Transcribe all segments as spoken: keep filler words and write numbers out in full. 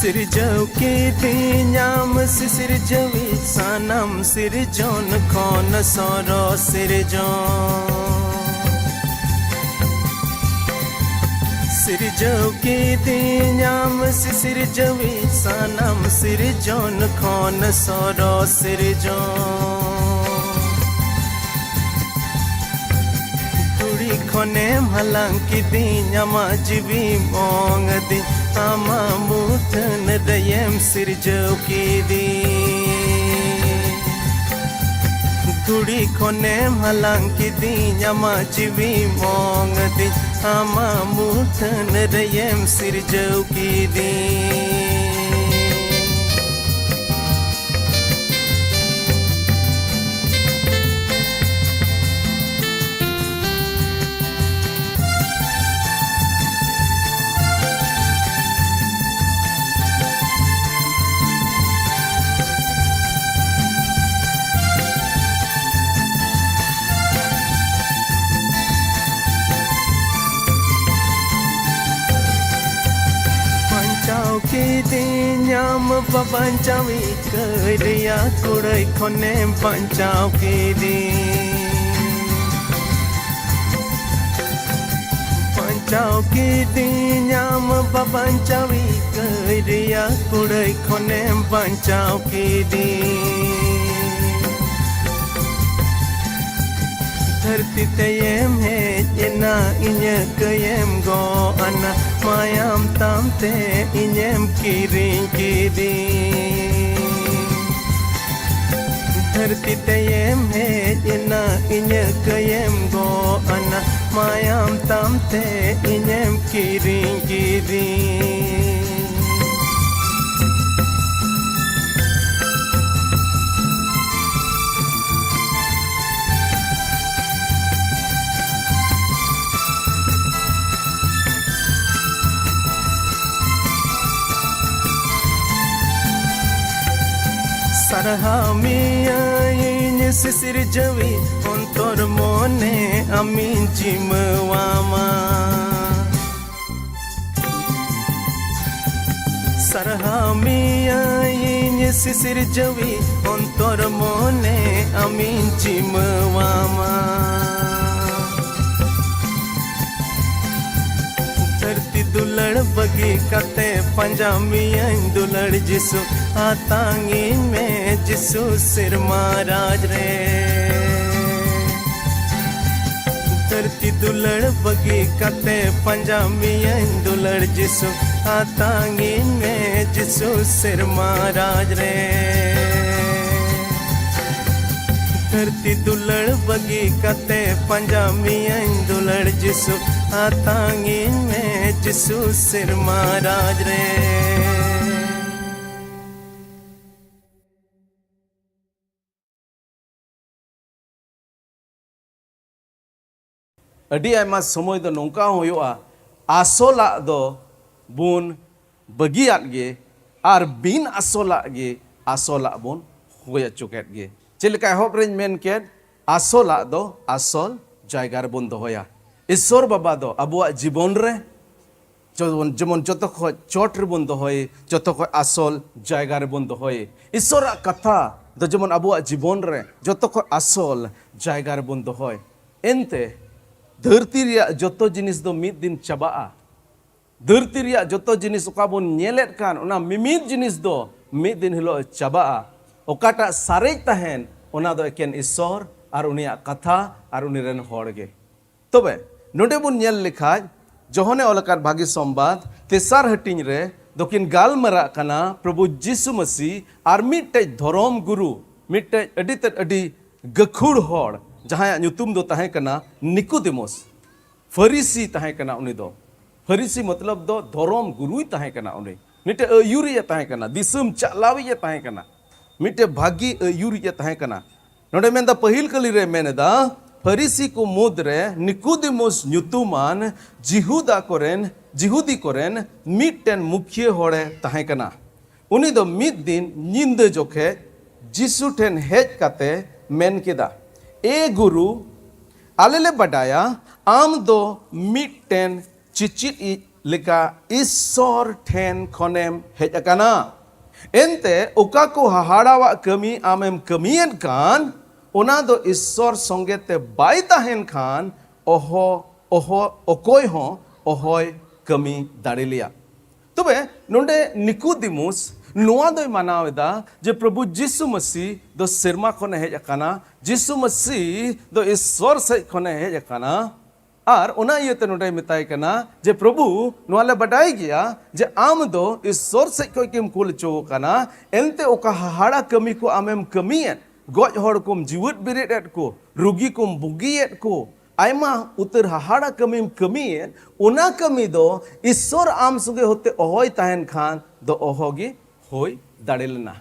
ᱥᱤᱨᱡᱟᱹᱣ ᱠᱤᱫᱤᱧᱟᱢ ᱥᱤᱥᱤᱨᱡᱟᱹᱣᱤᱡ ᱥᱟᱱᱟᱢ ᱥᱤᱨᱡᱚᱱ ᱠᱷᱚᱱ ᱥᱚᱨᱚᱥ ᱥᱤᱨᱡᱚᱱ᱾ ᱥᱤᱨᱡᱟᱹᱣ ᱠᱤᱫᱤᱧᱟᱢ ᱥᱤᱥᱤᱨᱡᱟᱹᱣᱤᱡ ᱥᱟᱱᱟᱢ ᱥᱤᱨᱡᱚᱱ ᱠᱷᱚᱱ ᱥᱚᱨᱚᱥ ᱥᱤᱨᱡᱚᱱ᱾ ᱫᱷᱩᱲᱤ ᱠᱷᱚᱱᱮᱢ ᱦᱟᱞᱟᱝ ᱠᱤᱫᱤᱧ, ᱟᱢᱟᱜ ᱡᱤᱣᱤᱢ ᱚᱝ ᱟᱹᱫᱤᱧ, ᱟᱢᱟᱜ ᱢᱩᱴᱷᱟᱹᱱ ᱨᱮᱭᱮᱢ ᱥᱤᱨᱡᱟᱹᱣ ᱠᱤᱫᱤᱧ᱾ ᱫᱷᱩᱲᱤ ᱠᱷᱚᱱᱮᱢ ᱦᱟᱞᱟᱝ ᱠᱤᱫᱤᱧ, ᱟᱢᱟᱜ ᱡᱤᱣᱤᱢ ᱚᱝ ᱟᱹᱫᱤᱧ, ᱟᱢᱟᱜ ᱢᱩᱴᱷᱟᱹᱱ ᱨᱮᱭᱮᱢ ᱥᱤᱨᱡᱟᱹᱣ ᱠᱤᱫᱤᱧ᱾ ᱵᱟᱧᱪᱟᱣ ᱠᱤᱫᱤᱧᱟᱢ ᱵᱟᱵᱟᱧᱪᱟᱣᱤᱡ ᱠᱟᱹᱭ ᱨᱮᱭᱟᱜ ᱠᱩᱲᱟᱹᱭ ᱠᱷᱚᱱᱮᱢ ᱵᱟᱧᱪᱟᱣ ᱠᱤᱫᱤᱧ᱾ ᱵᱟᱧᱪᱟᱣ ᱠᱤᱫᱤᱧᱟᱢ ᱵᱟᱵᱟᱧᱪᱟᱣᱤᱡ ᱠᱟᱹᱭ ᱨᱮᱭᱟᱜ ᱠᱩᱲᱟᱹᱭ ᱠᱷᱚᱱᱮᱢ ᱵᱟᱧᱪᱟᱣ ᱠᱤᱫᱤᱧ᱾ ᱫᱷᱟᱹᱨᱛᱤ ᱛᱮᱭᱮᱢ ᱦᱮᱡ ᱮᱱᱟ, ᱤᱧᱟᱹᱜ ᱠᱟᱹᱭᱮᱢ ᱜᱚᱜ ᱟᱱᱟ, ᱢᱟᱭᱟᱢ ᱛᱟᱢ ᱛᱮ ᱤᱧᱮᱢ ᱠᱤᱨᱤᱧ ᱠᱤᱫᱤᱧ᱾ ᱫᱷᱟᱹᱨᱛᱤ ᱛᱮᱭᱮᱢ ᱦᱮᱡ ᱮᱱᱟ, ᱤᱧᱟᱹᱜ ᱠᱟᱹᱭᱮᱢ ᱜᱚᱜ ᱟᱱᱟ, ᱢᱟᱭᱟᱢ ᱛᱟᱢ ᱛᱮ ᱤᱧᱮᱢ ᱠᱤᱨᱤᱧ ᱠᱤᱫᱤᱧ᱾ ᱥᱟᱨᱦᱟᱣ ᱢᱮᱭᱟᱹᱧ ᱥᱤᱥᱤᱨᱡᱟᱹᱣᱤᱡ, ᱚᱱᱛᱚᱨ ᱢᱚᱱᱮ ᱟᱢᱤᱧ ᱡᱤᱢᱟᱹᱣᱟᱢᱟ᱾ ᱥᱟᱨᱦᱟᱣ ᱢᱮᱭᱟᱹᱧ ᱥᱤᱥᱤᱨ ᱡᱟᱹᱣᱤ, ᱚᱱᱛᱚᱨ ᱢᱚᱱᱮ ᱟᱢᱤᱧ ᱪᱤᱢᱟᱹᱣᱟᱢᱟ᱾ ᱫᱷᱟᱹᱨᱛᱤ ᱫᱩᱞᱟᱹᱲ ᱵᱟᱹᱜᱤ ᱠᱟᱛᱮ ᱯᱟᱸᱡᱟ ᱢᱮᱭᱟᱹᱧ ᱫᱩᱞᱟᱹᱲ ᱡᱤᱥᱩ, ᱟᱛᱟᱝᱤᱧ ᱢᱮ ᱡᱤᱥᱩ ᱥᱮᱨᱢᱟ ᱨᱟᱡᱽ ᱨᱮ᱾ ᱫᱷᱟᱹᱨᱛᱤ ᱫᱩᱞᱟᱹᱲ ᱵᱟᱹᱜᱤ ᱠᱟᱛᱮ ᱯᱟᱸᱡᱟ ᱢᱮᱭᱟᱹᱧ ᱫᱩᱞᱟᱹᱲ ᱡᱤᱥᱩ, ᱟᱛᱟᱝᱤᱧ ᱢᱮ ᱡᱤᱥᱩ ᱥᱮᱨᱢᱟ ᱨᱟᱡᱽ ᱨᱮ᱾ ᱫᱷᱟᱹᱨᱛᱤ ᱫᱩᱞᱟᱹᱲ ᱵᱟᱹᱜᱤ ᱠᱟᱛᱮ ᱯᱟᱸᱡᱟ ᱢᱮᱭᱟᱹᱧ ᱫᱩᱞᱟᱹᱲ ᱡᱤᱥᱩ, ᱟᱛᱟᱝᱤᱧ ᱢᱮ ᱡᱤᱥᱩ ᱥᱮᱨᱢᱟ ᱨᱟᱡᱽ ᱨᱮ᱾ ᱟᱹᱰᱤ ᱟᱭᱢᱟ ᱥᱚᱢᱚᱭ ᱫᱚ ᱱᱚᱝᱠᱟ ᱦᱚᱸ ᱦᱩᱭᱩᱜᱼᱟ, ᱟᱥᱚᱞᱟᱜ ᱫᱚ ᱵᱚᱱ ᱵᱟᱹᱜᱤᱭᱟᱫ ᱜᱮ ᱟᱨ ᱵᱤᱱ ᱟᱥᱚᱞᱟᱜ ᱜᱮ ᱟᱥᱚᱞᱟᱜ ᱵᱚᱱ ᱦᱩᱭ ᱦᱚᱪᱚ ᱠᱮᱫ ᱜᱮ᱾ ᱪᱮᱫ ᱞᱮᱠᱟ ᱮᱦᱚᱵ ᱨᱮᱧ ᱢᱮᱱ ᱠᱮᱫ, ᱟᱥᱚᱞᱟᱜ ᱫᱚ ᱟᱥᱚᱞ ᱡᱟᱭᱜᱟ ᱨᱮᱵᱚᱱ ᱫᱚᱦᱚᱭᱟ᱾ ᱤᱥᱥᱚᱨ ᱵᱟᱵᱟ ᱫᱚ ᱟᱵᱚᱣᱟᱜ ᱡᱤᱵᱚᱱ ᱨᱮ ᱡᱮᱢᱚᱱ, ᱡᱮᱢᱚᱱ ᱡᱚᱛᱚ ᱠᱷᱚᱡ ᱪᱚᱴ ᱨᱮᱵᱚᱱ ᱫᱚᱦᱚᱭ, ᱡᱚᱛᱚ ᱠᱷᱚᱡ ᱟᱥᱚᱞ ᱡᱟᱭᱜᱟ ᱨᱮᱵᱚᱱ ᱫᱚᱦᱚᱭ᱾ ᱤᱥᱥᱚᱨᱟᱜ ᱠᱟᱛᱷᱟ ᱫᱚ ᱡᱮᱢᱚᱱ ᱟᱵᱚᱣᱟᱜ ᱡᱤᱵᱚᱱ ᱨᱮ ᱡᱚᱛᱚ ᱠᱷᱚᱡ ᱟᱥᱚᱞ ᱡᱟᱭᱜᱟ ᱨᱮᱵᱚᱱ ᱫᱚᱦᱚᱭ᱾ ᱮᱱᱛᱮ ᱫᱷᱟᱹᱨᱛᱤ ᱨᱮᱭᱟᱜ ᱡᱚᱛᱚ ᱡᱤᱱᱤᱥ ᱫᱚ ᱢᱤᱫ ᱫᱤᱱ ᱪᱟᱵᱟᱜᱼᱟ᱾ ᱫᱷᱟᱹᱨᱛᱤ ᱨᱮᱭᱟᱜ ᱡᱚᱛᱚ ᱡᱤᱱᱤᱥ ᱚᱠᱟ ᱵᱚᱱ ᱧᱮᱞᱮᱫ ᱠᱟᱱ, ᱚᱱᱟ ᱢᱤᱢᱤᱫ ᱡᱤᱱᱤᱥ ᱫᱚ ᱢᱤᱫ ᱫᱤᱱ ᱦᱤᱞᱳᱜ ᱪᱟᱵᱟᱜᱼᱟ᱾ ᱚᱠᱟᱴᱟᱜ ᱥᱟᱨᱮᱡ ᱛᱟᱦᱮᱱ, ᱚᱱᱟ ᱫᱚ ᱮᱠᱮᱱ ᱤᱥᱥᱚᱨ ᱟᱨ ᱩᱱᱤᱭᱟᱜ ᱠᱟᱛᱷᱟ ᱟᱨ ᱩᱱᱤ ᱨᱮᱱ ᱦᱚᱲ ᱜᱮ᱾ ᱛᱚᱵᱮ ᱱᱚᱰᱮ ᱵᱚᱱ ᱧᱮᱞ ᱞᱮᱠᱷᱟᱡ, ᱡᱚᱦᱚᱱᱮ ᱚᱞ ᱟᱠᱟᱫ ᱵᱷᱟᱹᱜᱤ ᱥᱚᱢᱵᱟᱫ ᱛᱮᱥᱟᱨ ᱦᱟᱹᱴᱤᱧ ᱨᱮ ᱫᱚᱠᱤᱱ ᱜᱟᱞᱢᱟᱨᱟᱜ ᱠᱟᱱᱟ ᱯᱨᱚᱵᱷᱩ ᱡᱤᱥᱩ ᱢᱟᱹᱥᱤ ᱟᱨ ᱢᱤᱫᱴᱮᱡ ᱫᱷᱚᱨᱚᱢ ᱜᱩᱨᱩ, ᱢᱤᱫᱴᱮᱡ ᱟᱹᱰᱤ ᱛᱮᱫ ᱟᱹᱰᱤ ᱜᱟᱹᱠᱷᱩᱲ ᱦᱚᱲ, ᱡᱟᱦᱟᱸᱭᱟᱜ ᱧᱩᱛᱩᱢ ᱫᱚ ᱛᱟᱦᱮᱸ ᱠᱟᱱᱟ ᱱᱤᱠᱳᱫᱮᱢᱚᱥ᱾ ᱯᱷᱟᱹᱨᱤᱥᱤ ᱛᱟᱦᱮᱸ ᱠᱟᱱᱟ ᱩᱱᱤ ᱫᱚ᱾ ᱯᱷᱟᱹᱨᱤᱥᱤ ᱢᱚᱛᱞᱚᱵ ᱫᱚ ᱫᱷᱚᱨᱚᱢ ᱜᱩᱨᱩᱭ ᱛᱟᱦᱮᱸ ᱠᱟᱱᱟ ᱩᱱᱤ᱾ ᱢᱤᱫᱴᱮᱡ ᱟᱹᱭᱩᱨᱤᱡ ᱮ ᱛᱟᱦᱮᱸ ᱠᱟᱱᱟ, ᱫᱤᱥᱚᱢ ᱪᱟᱞᱟᱣᱤᱡ ᱮ ᱛᱟᱦᱮᱸ ᱠᱟᱱᱟ, ᱢᱤᱫᱴᱮᱡ ᱵᱷᱟᱹᱜᱤ ᱟᱹᱭᱩᱨᱤᱡ ᱮ ᱛᱟᱦᱮᱸ ᱠᱟᱱᱟ᱾ ᱱᱚᱰᱮ ᱢᱮᱱᱫᱟ, ᱯᱟᱹᱦᱤᱞ ᱠᱟᱹᱞᱤ ᱨᱮ ᱢᱮᱱ ᱮᱫᱟ, ᱯᱷᱟᱹᱨᱤᱥᱤ ᱠᱚ ᱢᱩᱫᱽ ᱨᱮ ᱱᱤᱠᱳᱫᱮᱢᱚᱥ ᱧᱩᱛᱩᱢᱟᱱ ᱡᱤᱦᱩᱫᱟ ᱠᱚᱨᱮᱱ, ᱡᱤᱦᱩᱫᱤ ᱠᱚᱨᱮᱱ ᱢᱤᱫᱴᱮᱱ ᱢᱩᱠᱷᱤᱭᱟᱹ ᱦᱚᱲᱮ ᱛᱟᱦᱮᱸ ᱠᱟᱱᱟ᱾ ᱩᱱᱤ ᱫᱚ ᱢᱤᱫ ᱫᱤᱱ ᱧᱤᱫᱟᱹ ᱡᱚᱠᱷᱮᱡ ᱡᱤᱥᱩ ᱴᱷᱮᱱ ᱦᱮᱡ ᱠᱟᱛᱮ ᱢᱮᱱ ᱠᱮᱫᱟ, "ᱮ ᱜᱩᱨᱩ, ᱟᱞᱮ ᱞᱮ ᱵᱟᱰᱟᱭᱟ ᱟᱢ ᱫᱚ ᱢᱤᱫᱴᱮᱱ ᱪᱮᱪᱮᱫ ᱤᱡ ᱞᱮᱠᱟ ᱤᱥᱥᱚᱨ ᱴᱷᱮᱱ ᱠᱷᱚᱱᱮᱢ ᱦᱮᱡ ᱟᱠᱟᱱᱟ᱾ ᱮᱱᱛᱮ ᱚᱠᱟ ᱠᱚ ᱦᱟᱦᱟᱲᱟᱣᱟᱜ ᱠᱟᱹᱢᱤ ᱟᱢᱮᱢ ᱠᱟᱹᱢᱤᱭᱮᱫ ᱠᱟᱱ, ᱚᱱᱟ ᱫᱚ ᱤᱥᱥᱚᱨ ᱥᱚᱸᱜᱮ ᱛᱮ ᱵᱟᱭ ᱛᱟᱦᱮᱱ ᱠᱷᱟᱱ, ᱚᱦᱚ ᱚᱦᱚ ᱚᱠᱚᱭ ᱦᱚᱸ ᱚᱦᱚᱭ ᱠᱟᱹᱢᱤ ᱫᱟᱲᱮ ᱞᱮᱭᱟ᱾ ᱛᱚᱵᱮ ᱱᱚᱰᱮ ᱱᱤᱠᱳᱫᱤᱢᱩᱥ ᱱᱚᱣᱟ ᱫᱚᱭ ᱢᱟᱱᱟᱣ ᱮᱫᱟ ᱡᱮ ᱯᱨᱚᱵᱷᱩ ᱡᱤᱥᱩ ᱢᱟᱹᱥᱤ ᱫᱚ ᱥᱮᱨᱢᱟ ᱠᱷᱚᱱᱮ ᱦᱮᱡ ᱟᱠᱟᱱᱟ, ᱡᱤᱥᱩ ᱢᱟᱹᱥᱤ ᱫᱚ ᱤᱥᱥᱚᱨ ᱥᱮᱡ ᱠᱷᱚᱱᱮ ᱦᱮᱡ ᱟᱠᱟᱱᱟ᱾ ᱟᱨ ᱚᱱᱟ ᱤᱭᱟᱹᱛᱮ ᱱᱚᱰᱮᱭ ᱢᱮᱛᱟᱭ ᱠᱟᱱᱟ ᱡᱮ, "ᱯᱨᱚᱵᱷᱩ, ᱱᱚᱣᱟ ᱞᱮ ᱵᱟᱰᱟᱭ ᱜᱮᱭᱟ ᱡᱮ ᱟᱢ ᱫᱚ ᱤᱥᱥᱚᱨ ᱥᱮᱡ ᱠᱷᱚᱡ ᱜᱮᱢ ᱠᱩᱞ ᱦᱚᱪᱚ ᱟᱠᱟᱱᱟ, ᱮᱱᱛᱮ ᱚᱠᱟ ᱦᱟᱦᱟᱲᱟ ᱠᱟᱹᱢᱤ ᱠᱚ ᱟᱢᱮᱢ ᱠᱟᱹᱢᱤᱭᱮᱫ, ᱜᱚᱡ ᱦᱚᱲ ᱠᱚᱢ ᱡᱤᱣᱮᱫ ᱵᱮᱨᱮᱫ ᱮᱫ ᱠᱚ, ᱨᱩᱜᱤ ᱠᱚᱢ ᱵᱩᱜᱤᱭᱮᱫ ᱠᱚ, ᱟᱭᱢᱟ ᱩᱛᱟᱹᱨ ᱦᱟᱦᱟᱲᱟ ᱠᱟᱹᱢᱤᱢ ᱠᱟᱹᱢᱤᱭᱮᱫ, ᱚᱱᱟ ᱠᱟᱹᱢᱤ ᱫᱚ ᱤᱥᱥᱚᱨ ᱟᱢ ᱥᱚᱸᱜᱮ ᱦᱚᱛᱮ ᱚᱦᱚᱭ ᱛᱟᱦᱮᱱ ᱠᱷᱟᱱ ᱫᱚ ᱚᱦᱚ ᱜᱮ ᱦᱩᱭ ᱫᱟᱲᱮ ᱞᱮᱱᱟ᱾"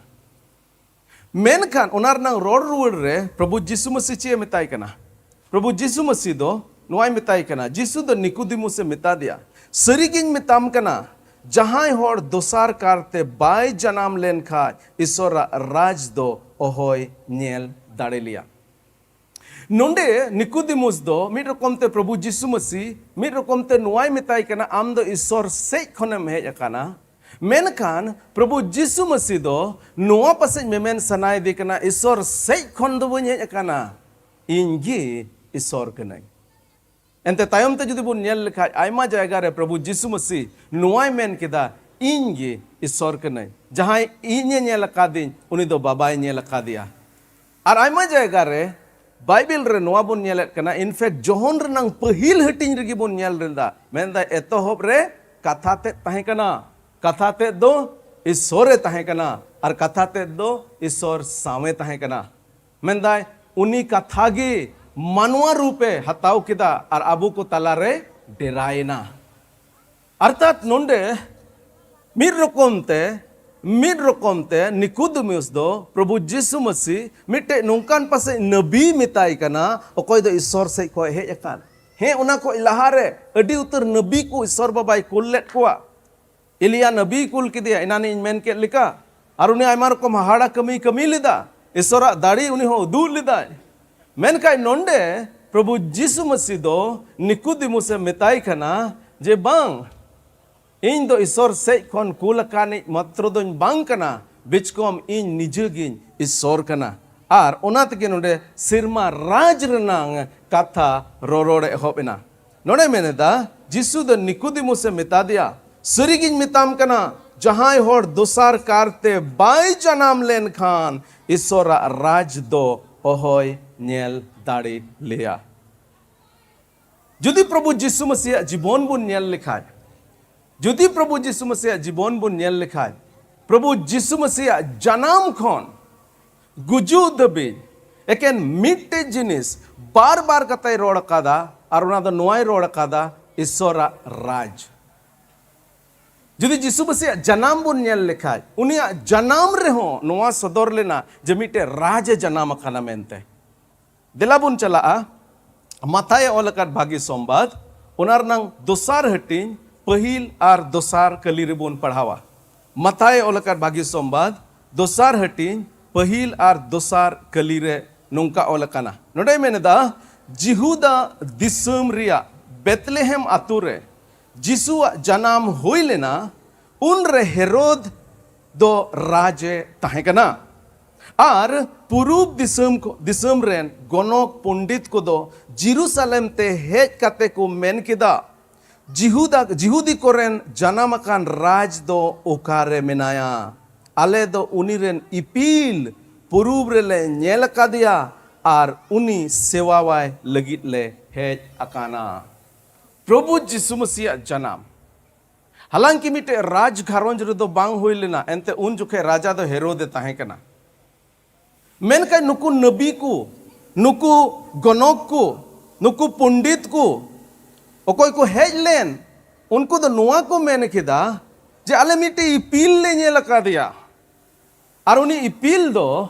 ᱢᱮᱱᱠᱷᱟᱱ ᱚᱱᱟ ᱨᱮᱱᱟᱜ ᱨᱚᱲ ᱨᱩᱣᱟᱹᱲ ᱨᱮ ᱯᱨᱚᱵᱷᱩ ᱡᱤᱥᱩ ᱢᱟᱹᱥᱤ ᱪᱮᱫ ᱮ ᱢᱮᱛᱟᱭ ᱠᱟᱱᱟ? ᱯᱨᱚᱵᱷᱩ ᱡᱤᱥᱩ ᱢᱟᱹᱥᱤ ᱫᱚ ᱱᱚᱣᱟᱭ ᱢᱮᱛᱟᱭ ᱠᱟᱱᱟ, ᱡᱤᱥᱩ ᱫᱚ ᱱᱤᱠᱳᱫᱤᱢᱩᱥ ᱮ ᱢᱮᱛᱟ ᱫᱮᱭᱟ, "ᱥᱟᱹᱨᱤᱜᱤᱧ ᱢᱮᱛᱟᱢ ᱠᱟᱱᱟ, ᱡᱟᱦᱟᱸᱭ ᱦᱚᱲ ᱫᱚᱥᱟᱨ ᱠᱟᱨᱛᱮ ᱵᱟᱭ ᱡᱟᱱᱟᱢ ᱞᱮᱱᱠᱷᱟᱡ ᱤᱥᱚᱨᱟᱜ ᱨᱟᱡᱽ ᱫᱚ ᱚᱦᱚᱭ ᱧᱮᱞ ᱫᱟᱲᱮ ᱞᱮᱭᱟ᱾" ᱱᱚᱰᱮ ᱱᱤᱠᱳᱫᱤᱢᱩᱥ ᱫᱚ ᱢᱤᱫ ᱨᱚᱠᱚᱢ ᱛᱮ ᱯᱨᱚᱵᱷᱩ ᱡᱤᱥᱩ ᱢᱟᱹᱥᱤ ᱢᱤᱫ ᱨᱚᱠᱚᱢ ᱛᱮ ᱱᱚᱣᱟᱭ ᱢᱮᱛᱟᱭ ᱠᱟᱱᱟ, "ᱟᱢ ᱫᱚ ᱤᱥᱚᱨ ᱥᱮᱡ ᱠᱷᱚᱱᱮᱢ ᱦᱮᱡ ᱟᱠᱟᱱᱟ᱾" ᱢᱮᱱᱠᱷᱟᱱ ᱯᱨᱚᱵᱷᱩ ᱡᱤᱥᱩ ᱢᱟᱹᱥᱤ ᱫᱚ ᱱᱚᱣᱟ ᱯᱟᱥᱮᱡ ᱢᱮᱢᱮᱱ ᱥᱟᱱᱟᱭᱮᱫᱮ ᱠᱟᱱᱟ, "ᱤᱥᱚᱨ ᱥᱮᱡ ᱠᱷᱚᱱ ᱫᱚ ᱵᱟᱹᱧ ᱦᱮᱡ ᱟᱠᱟᱱᱟ, ᱤᱧ ᱜᱮ ᱤᱥᱚᱨ ᱠᱟᱹᱱᱟᱹᱧ᱾" ᱮᱱᱛᱮ ᱛᱟᱭᱚᱢ ᱛᱮ ᱡᱩᱫᱤ ᱵᱚᱱ ᱧᱮᱞ ᱞᱮᱠᱷᱟᱡ, ᱟᱭᱢᱟ ᱡᱟᱭᱜᱟ ᱨᱮ ᱯᱨᱚᱵᱷᱩ ᱡᱤᱥᱩ ᱢᱟᱹᱥᱤ ᱱᱚᱣᱟᱭ ᱢᱮᱱ ᱠᱮᱫᱟ, "ᱤᱧ ᱜᱮ ᱤᱥᱚᱨ ᱠᱟᱹᱱᱟᱹᱧ, ᱡᱟᱦᱟᱸᱭ ᱤᱧᱮ ᱧᱮᱞ ᱟᱠᱟᱫᱤᱧ, ᱩᱱᱤ ᱫᱚ ᱵᱟᱵᱟᱭ ᱧᱮᱞ ᱟᱠᱟᱫᱮᱭᱟ᱾" ᱟᱨ ᱟᱭᱢᱟ ᱡᱟᱭᱜᱟ ᱨᱮ ᱵᱟᱭᱵᱮᱞ ᱨᱮ ᱱᱚᱣᱟ ᱵᱚᱱ ᱧᱮᱞᱮᱫ ᱠᱟᱱᱟ, in fact ᱡᱚᱦᱚᱱ ᱨᱮᱱᱟᱝ ᱯᱟᱹᱦᱤᱞ ᱦᱟᱹᱴᱤᱧ ᱨᱮᱜᱮ ᱵᱚᱱ ᱧᱮᱞ ᱞᱮᱫᱟ, ᱢᱮᱱᱫᱟᱭ, "ᱮᱛᱚᱦᱚᱵ ᱨᱮ ᱠᱟᱛᱷᱟ ᱛᱮᱫ ᱛᱟᱦᱮᱸ ᱠᱟᱱᱟ, ᱠᱟᱛᱷᱟ ᱛᱮᱫ ᱫᱚ ᱤᱥᱚᱨᱮ ᱛᱟᱦᱮᱸ ᱠᱟᱱᱟ, ᱟᱨ ᱠᱟᱛᱷᱟ ᱛᱮᱫ ᱫᱚ ᱤᱥᱚᱨ ᱥᱟᱶᱮ ᱛᱟᱦᱮᱸ ᱠᱟᱱᱟ᱾" ᱢᱮᱱᱫᱟᱭ, "ᱩᱱᱤ ᱠᱟᱛᱷᱟ ᱜᱮ ᱢᱟᱱᱣᱟ ᱨᱩᱯᱮ ᱦᱟᱛᱟᱣ ᱠᱮᱫᱟ ᱟᱨ ᱟᱵᱚ ᱠᱚ ᱛᱟᱞᱟᱨᱮ ᱰᱮᱨᱟᱭᱮᱱᱟ᱾" ᱚᱨᱛᱷᱟᱛ ᱱᱚᱰᱮ ᱢᱤᱫ ᱨᱚᱠᱚᱢ ᱛᱮ, ᱢᱤᱫ ᱨᱚᱠᱚᱢ ᱛᱮ ᱱᱤᱠᱳᱫᱤᱢᱩᱥ ᱫᱚ ᱯᱨᱚᱵᱷᱩ ᱡᱤᱥᱩ ᱢᱟᱹᱥᱤ ᱢᱤᱫᱴᱮᱡ ᱱᱚᱝᱠᱟᱱ ᱯᱟᱥᱮᱡ ᱱᱟᱹᱵᱤ ᱢᱮᱛᱟᱭ ᱠᱟᱱᱟ, ᱚᱠᱚᱭ ᱫᱚ ᱤᱥᱚᱨ ᱥᱮᱡ ᱠᱷᱚᱡ ᱦᱮᱡ ᱟᱠᱟᱱ᱾ ᱦᱮᱸ, ᱚᱱᱟ ᱠᱷᱚᱡ ᱞᱟᱦᱟᱨᱮ ᱟᱹᱰᱤ ᱩᱛᱟᱹᱨ ᱱᱟᱹᱵᱤ ᱠᱚ ᱤᱥᱚᱨ ᱵᱟᱵᱟᱭ ᱠᱩᱞ ᱞᱮᱫ ᱠᱚᱣᱟ᱾ ᱮᱞᱤᱭᱟ ᱱᱟᱹᱵᱤᱭ ᱠᱩᱞ ᱠᱮᱫᱮᱭᱟ, ᱮᱱᱟᱱᱤᱧ ᱢᱮᱱ ᱠᱮᱫ ᱞᱮᱠᱟ, ᱟᱨ ᱩᱱᱤ ᱟᱭᱢᱟ ᱨᱚᱠᱚᱢ ᱦᱟᱦᱟᱲᱟ ᱠᱟᱹᱢᱤᱭ ᱠᱟᱹᱢᱤ ᱞᱮᱫᱟ, ᱤᱥᱚᱨᱟᱜ ᱫᱟᱲᱮ ᱩᱱᱤ ᱦᱚᱸ ᱩᱫᱩᱜ ᱞᱮᱫᱟᱭ᱾ ᱢᱮᱱᱠᱷᱟᱱ ᱱᱚᱰᱮ ᱯᱨᱚᱵᱷᱩ ᱡᱤᱥᱩ ᱢᱟᱹᱥᱤ ᱫᱚ ᱱᱤᱠᱳᱫᱤᱢᱩᱥ ᱮ ᱢᱮᱛᱟᱭ ᱠᱟᱱᱟ ᱡᱮ, "ᱵᱟᱝ, ᱤᱧ ᱫᱚ ᱤᱥᱚᱨ ᱥᱮᱡ ᱠᱷᱚᱱ ᱠᱩᱞ ᱟᱠᱟᱱᱤᱡ ᱢᱟᱛᱨᱚ ᱫᱚᱧ ᱵᱟᱝ ᱠᱟᱱᱟ, ᱵᱮᱪᱠᱚᱢ ᱤᱧ ᱱᱤᱡᱮ ᱜᱤᱧ ᱤᱥᱚᱨ ᱠᱟᱱᱟ᱾ ᱟᱨ ᱚᱱᱟ ᱛᱮᱜᱮ ᱱᱚᱰᱮ ᱥᱮᱨᱢᱟ ᱨᱟᱡᱽ ᱨᱮᱱᱟᱝ ᱠᱟᱛᱷᱟ ᱨᱚᱨᱚᱲ ᱮᱦᱚᱵ ᱮᱱᱟ᱾ ᱱᱚᱰᱮ ᱢᱮᱱᱮᱫᱟ, ᱡᱤᱥᱩ ᱫᱚ ᱱᱤᱠᱳᱫᱤᱢᱩᱥ ᱮ ᱢᱮᱛᱟ ᱫᱮᱭᱟ, "ᱥᱟᱹᱨᱤᱜᱤᱧ ᱢᱮᱛᱟᱢ ᱠᱟᱱᱟ, ᱡᱟᱦᱟᱸᱭ ᱦᱚᱲ ᱫᱚᱥᱟᱨ ᱠᱟᱨᱛᱮ ᱵᱟᱭ ᱡᱟᱱᱟᱢ ᱞᱮᱱᱠᱷᱟᱱ ᱤᱥᱚᱨᱟᱜ ᱨᱟᱡᱽ ᱫᱚ ᱚᱦᱚᱭ ᱧᱮᱞ ᱫᱟᱲᱮ ᱞᱮᱭᱟ᱾" ᱡᱩᱫᱤ ᱯᱨᱚᱵᱷᱩ ᱡᱤᱥᱩ ᱢᱟᱥᱤᱭᱟᱜ ᱡᱤᱵᱚᱱ ᱵᱚᱱ ᱧᱮᱞ ᱞᱮᱠᱷᱟᱡ, ᱡᱩᱫᱤ ᱯᱨᱚᱵᱷᱩ ᱡᱤᱥᱩ ᱢᱟᱥᱤᱭᱟᱜ ᱡᱤᱵᱚᱱ ᱵᱚᱱ ᱧᱮᱞ ᱞᱮᱠᱷᱟᱡ, ᱯᱨᱚᱵᱷᱩ ᱡᱤᱥᱩ ᱢᱟᱥᱤᱭᱟᱜ ᱡᱟᱱᱟᱢ ᱠᱷᱚᱱ ᱜᱩᱡᱩᱜ ᱫᱷᱟᱹᱵᱤᱡ ᱮᱠᱮᱱ ᱢᱤᱫᱴᱮᱡ ᱡᱤᱱᱤᱥ ᱵᱟᱨ ᱵᱟᱨ ᱠᱟᱛᱮᱭ ᱨᱚᱲ ᱟᱠᱟᱫᱟ, ᱟᱨ ᱚᱱᱟ ᱫᱚ ᱱᱚᱣᱟᱭ ᱨᱚᱲ ᱟᱠᱟᱫᱟ, ᱤᱥᱚᱨᱟᱜ ᱨᱟᱡᱽ᱾ ᱡᱩᱫᱤ ᱡᱤᱥᱩ ᱢᱟᱥᱤᱭᱟᱜ ᱡᱟᱱᱟᱢ ᱵᱚᱱ ᱧᱮᱞ ᱞᱮᱠᱷᱟᱡ, ᱩᱱᱤᱭᱟᱜ ᱡᱟᱱᱟᱢ ᱨᱮᱦᱚᱸ ᱱᱚᱣᱟ ᱥᱚᱫᱚᱨ ᱞᱮᱱᱟ ᱡᱮ ᱢᱤᱫᱴᱮᱡ ᱨᱟᱡᱽ ᱮ ᱡᱟᱱᱟᱢ ᱟᱠᱟᱱᱟ ᱢᱮᱱᱛᱮ᱾ ᱫᱮᱞᱟ ᱵᱚᱱ ᱪᱟᱞᱟᱜᱼᱟ ᱢᱟᱛᱷᱟᱭ ᱚᱞ ᱟᱠᱟᱫ ᱵᱷᱟᱹᱜᱤ ᱥᱚᱢᱵᱟᱫ, ᱚᱱᱟ ᱨᱮᱱᱟᱝ ᱫᱚᱥᱟᱨ ᱦᱟᱹᱴᱤᱧ, ᱯᱟᱹᱦᱤᱞ ᱟᱨ ᱫᱚᱥᱟᱨ ᱠᱟᱹᱞᱤ ᱨᱮᱵᱚᱱ ᱯᱟᱲᱦᱟᱣᱟ᱾ ᱢᱟᱛᱷᱟᱭ ᱚᱞ ᱟᱠᱟᱫ ᱵᱷᱟᱹᱜᱤ ᱥᱚᱢᱵᱟᱫ, ᱫᱚᱥᱟᱨ ᱦᱟᱹᱴᱤᱧ, ᱯᱟᱹᱦᱤᱞ ᱟᱨ ᱫᱚᱥᱟᱨ ᱠᱟᱹᱞᱤ ᱨᱮ ᱱᱚᱝᱠᱟ ᱚᱞ ᱟᱠᱟᱱᱟ᱾ ᱱᱚᱰᱮᱭ ᱢᱮᱱ ᱮᱫᱟ, ᱡᱤᱦᱩᱫᱟ ᱫᱤᱥᱚᱢ ᱨᱮᱭᱟᱜ ᱵᱮᱛᱞᱮᱦᱮᱢ ᱟᱛᱳ ᱨᱮ ᱡᱤᱥᱩᱣᱟᱜ ᱡᱟᱱᱟᱢ ᱦᱩᱭ ᱞᱮᱱᱟ᱾ ᱩᱱᱨᱮ ᱦᱮᱨᱳᱫ ᱫᱚ ᱨᱟᱡᱽ ᱮ ᱛᱟᱦᱮᱸ ᱠᱟᱱᱟ᱾ ᱟᱨ ᱯᱩᱨᱩᱵ ᱫᱤᱥᱚᱢ ᱠᱚ, ᱫᱤᱥᱚᱢ ᱨᱮᱱ ᱜᱚᱱᱚᱠ ᱯᱚᱱᱰᱤᱛ ᱠᱚᱫᱚ ᱡᱮᱨᱩᱥᱟᱞᱮᱢ ᱛᱮ ᱦᱮᱡ ᱠᱟᱛᱮ ᱠᱚ ᱢᱮᱱ ᱠᱮᱫᱟ, "ᱡᱤᱦᱩᱫᱟ, ᱡᱤᱦᱩᱫᱤ ᱠᱚᱨᱮᱱ ᱡᱟᱱᱟᱢ ᱟᱠᱟᱱ ᱨᱟᱡᱽ ᱫᱚ ᱚᱠᱟᱨᱮ ᱢᱮᱱᱟᱭᱟ? ᱟᱞᱮ ᱫᱚ ᱩᱱᱤ ᱨᱮᱱ ᱤᱯᱤᱞ ᱯᱩᱨᱩᱵ ᱨᱮᱞᱮ ᱧᱮᱞ ᱟᱠᱟᱫᱮᱭᱟ ᱟᱨ ᱩᱱᱤ ᱥᱮᱣᱟᱣᱟᱭ ᱞᱟᱹᱜᱤᱫ ᱞᱮ ᱦᱮᱡ ᱟᱠᱟᱱᱟ᱾" ᱯᱨᱚᱵᱷᱩ ᱡᱤᱥᱩ ᱢᱟᱥᱤᱭᱟᱜ ᱡᱟᱱᱟᱢ, ᱦᱟᱞᱟᱝᱠᱤ ᱢᱤᱫᱴᱮᱡ ᱨᱟᱡᱽ ᱜᱷᱟᱨᱚᱸᱡᱽ ᱨᱮᱫᱚ ᱵᱟᱝ ᱦᱩᱭ ᱞᱮᱱᱟ, ᱮᱱᱛᱮ ᱩᱱ ᱡᱚᱠᱷᱮᱡ ᱨᱟᱡᱟ ᱫᱚ ᱦᱮᱨᱳᱫ ᱮ ᱛᱟᱦᱮᱸ ᱠᱟᱱᱟ᱾ ᱢᱮᱱᱠᱷᱟᱱ ᱱᱩᱠᱩ ᱱᱟᱵᱤ ᱠᱚ, ᱱᱩᱠᱩ ᱜᱚᱱᱚᱠ ᱠᱚ, ᱱᱩᱠᱩ ᱯᱚᱱᱰᱤᱛ ᱠᱚ, ᱚᱠᱚᱭ ᱠᱚ ᱦᱮᱡ ᱞᱮᱱ, ᱩᱱᱠᱩ ᱫᱚ ᱱᱚᱣᱟ ᱠᱚ ᱢᱮᱱ ᱠᱮᱫᱟ ᱡᱮ, "ᱟᱞᱮ ᱢᱤᱫᱴᱮᱡ ᱤᱯᱤᱞ ᱞᱮ ᱧᱮᱞ ᱟᱠᱟᱫᱮᱭᱟ, ᱟᱨ ᱩᱱᱤ ᱤᱯᱤᱞ ᱫᱚ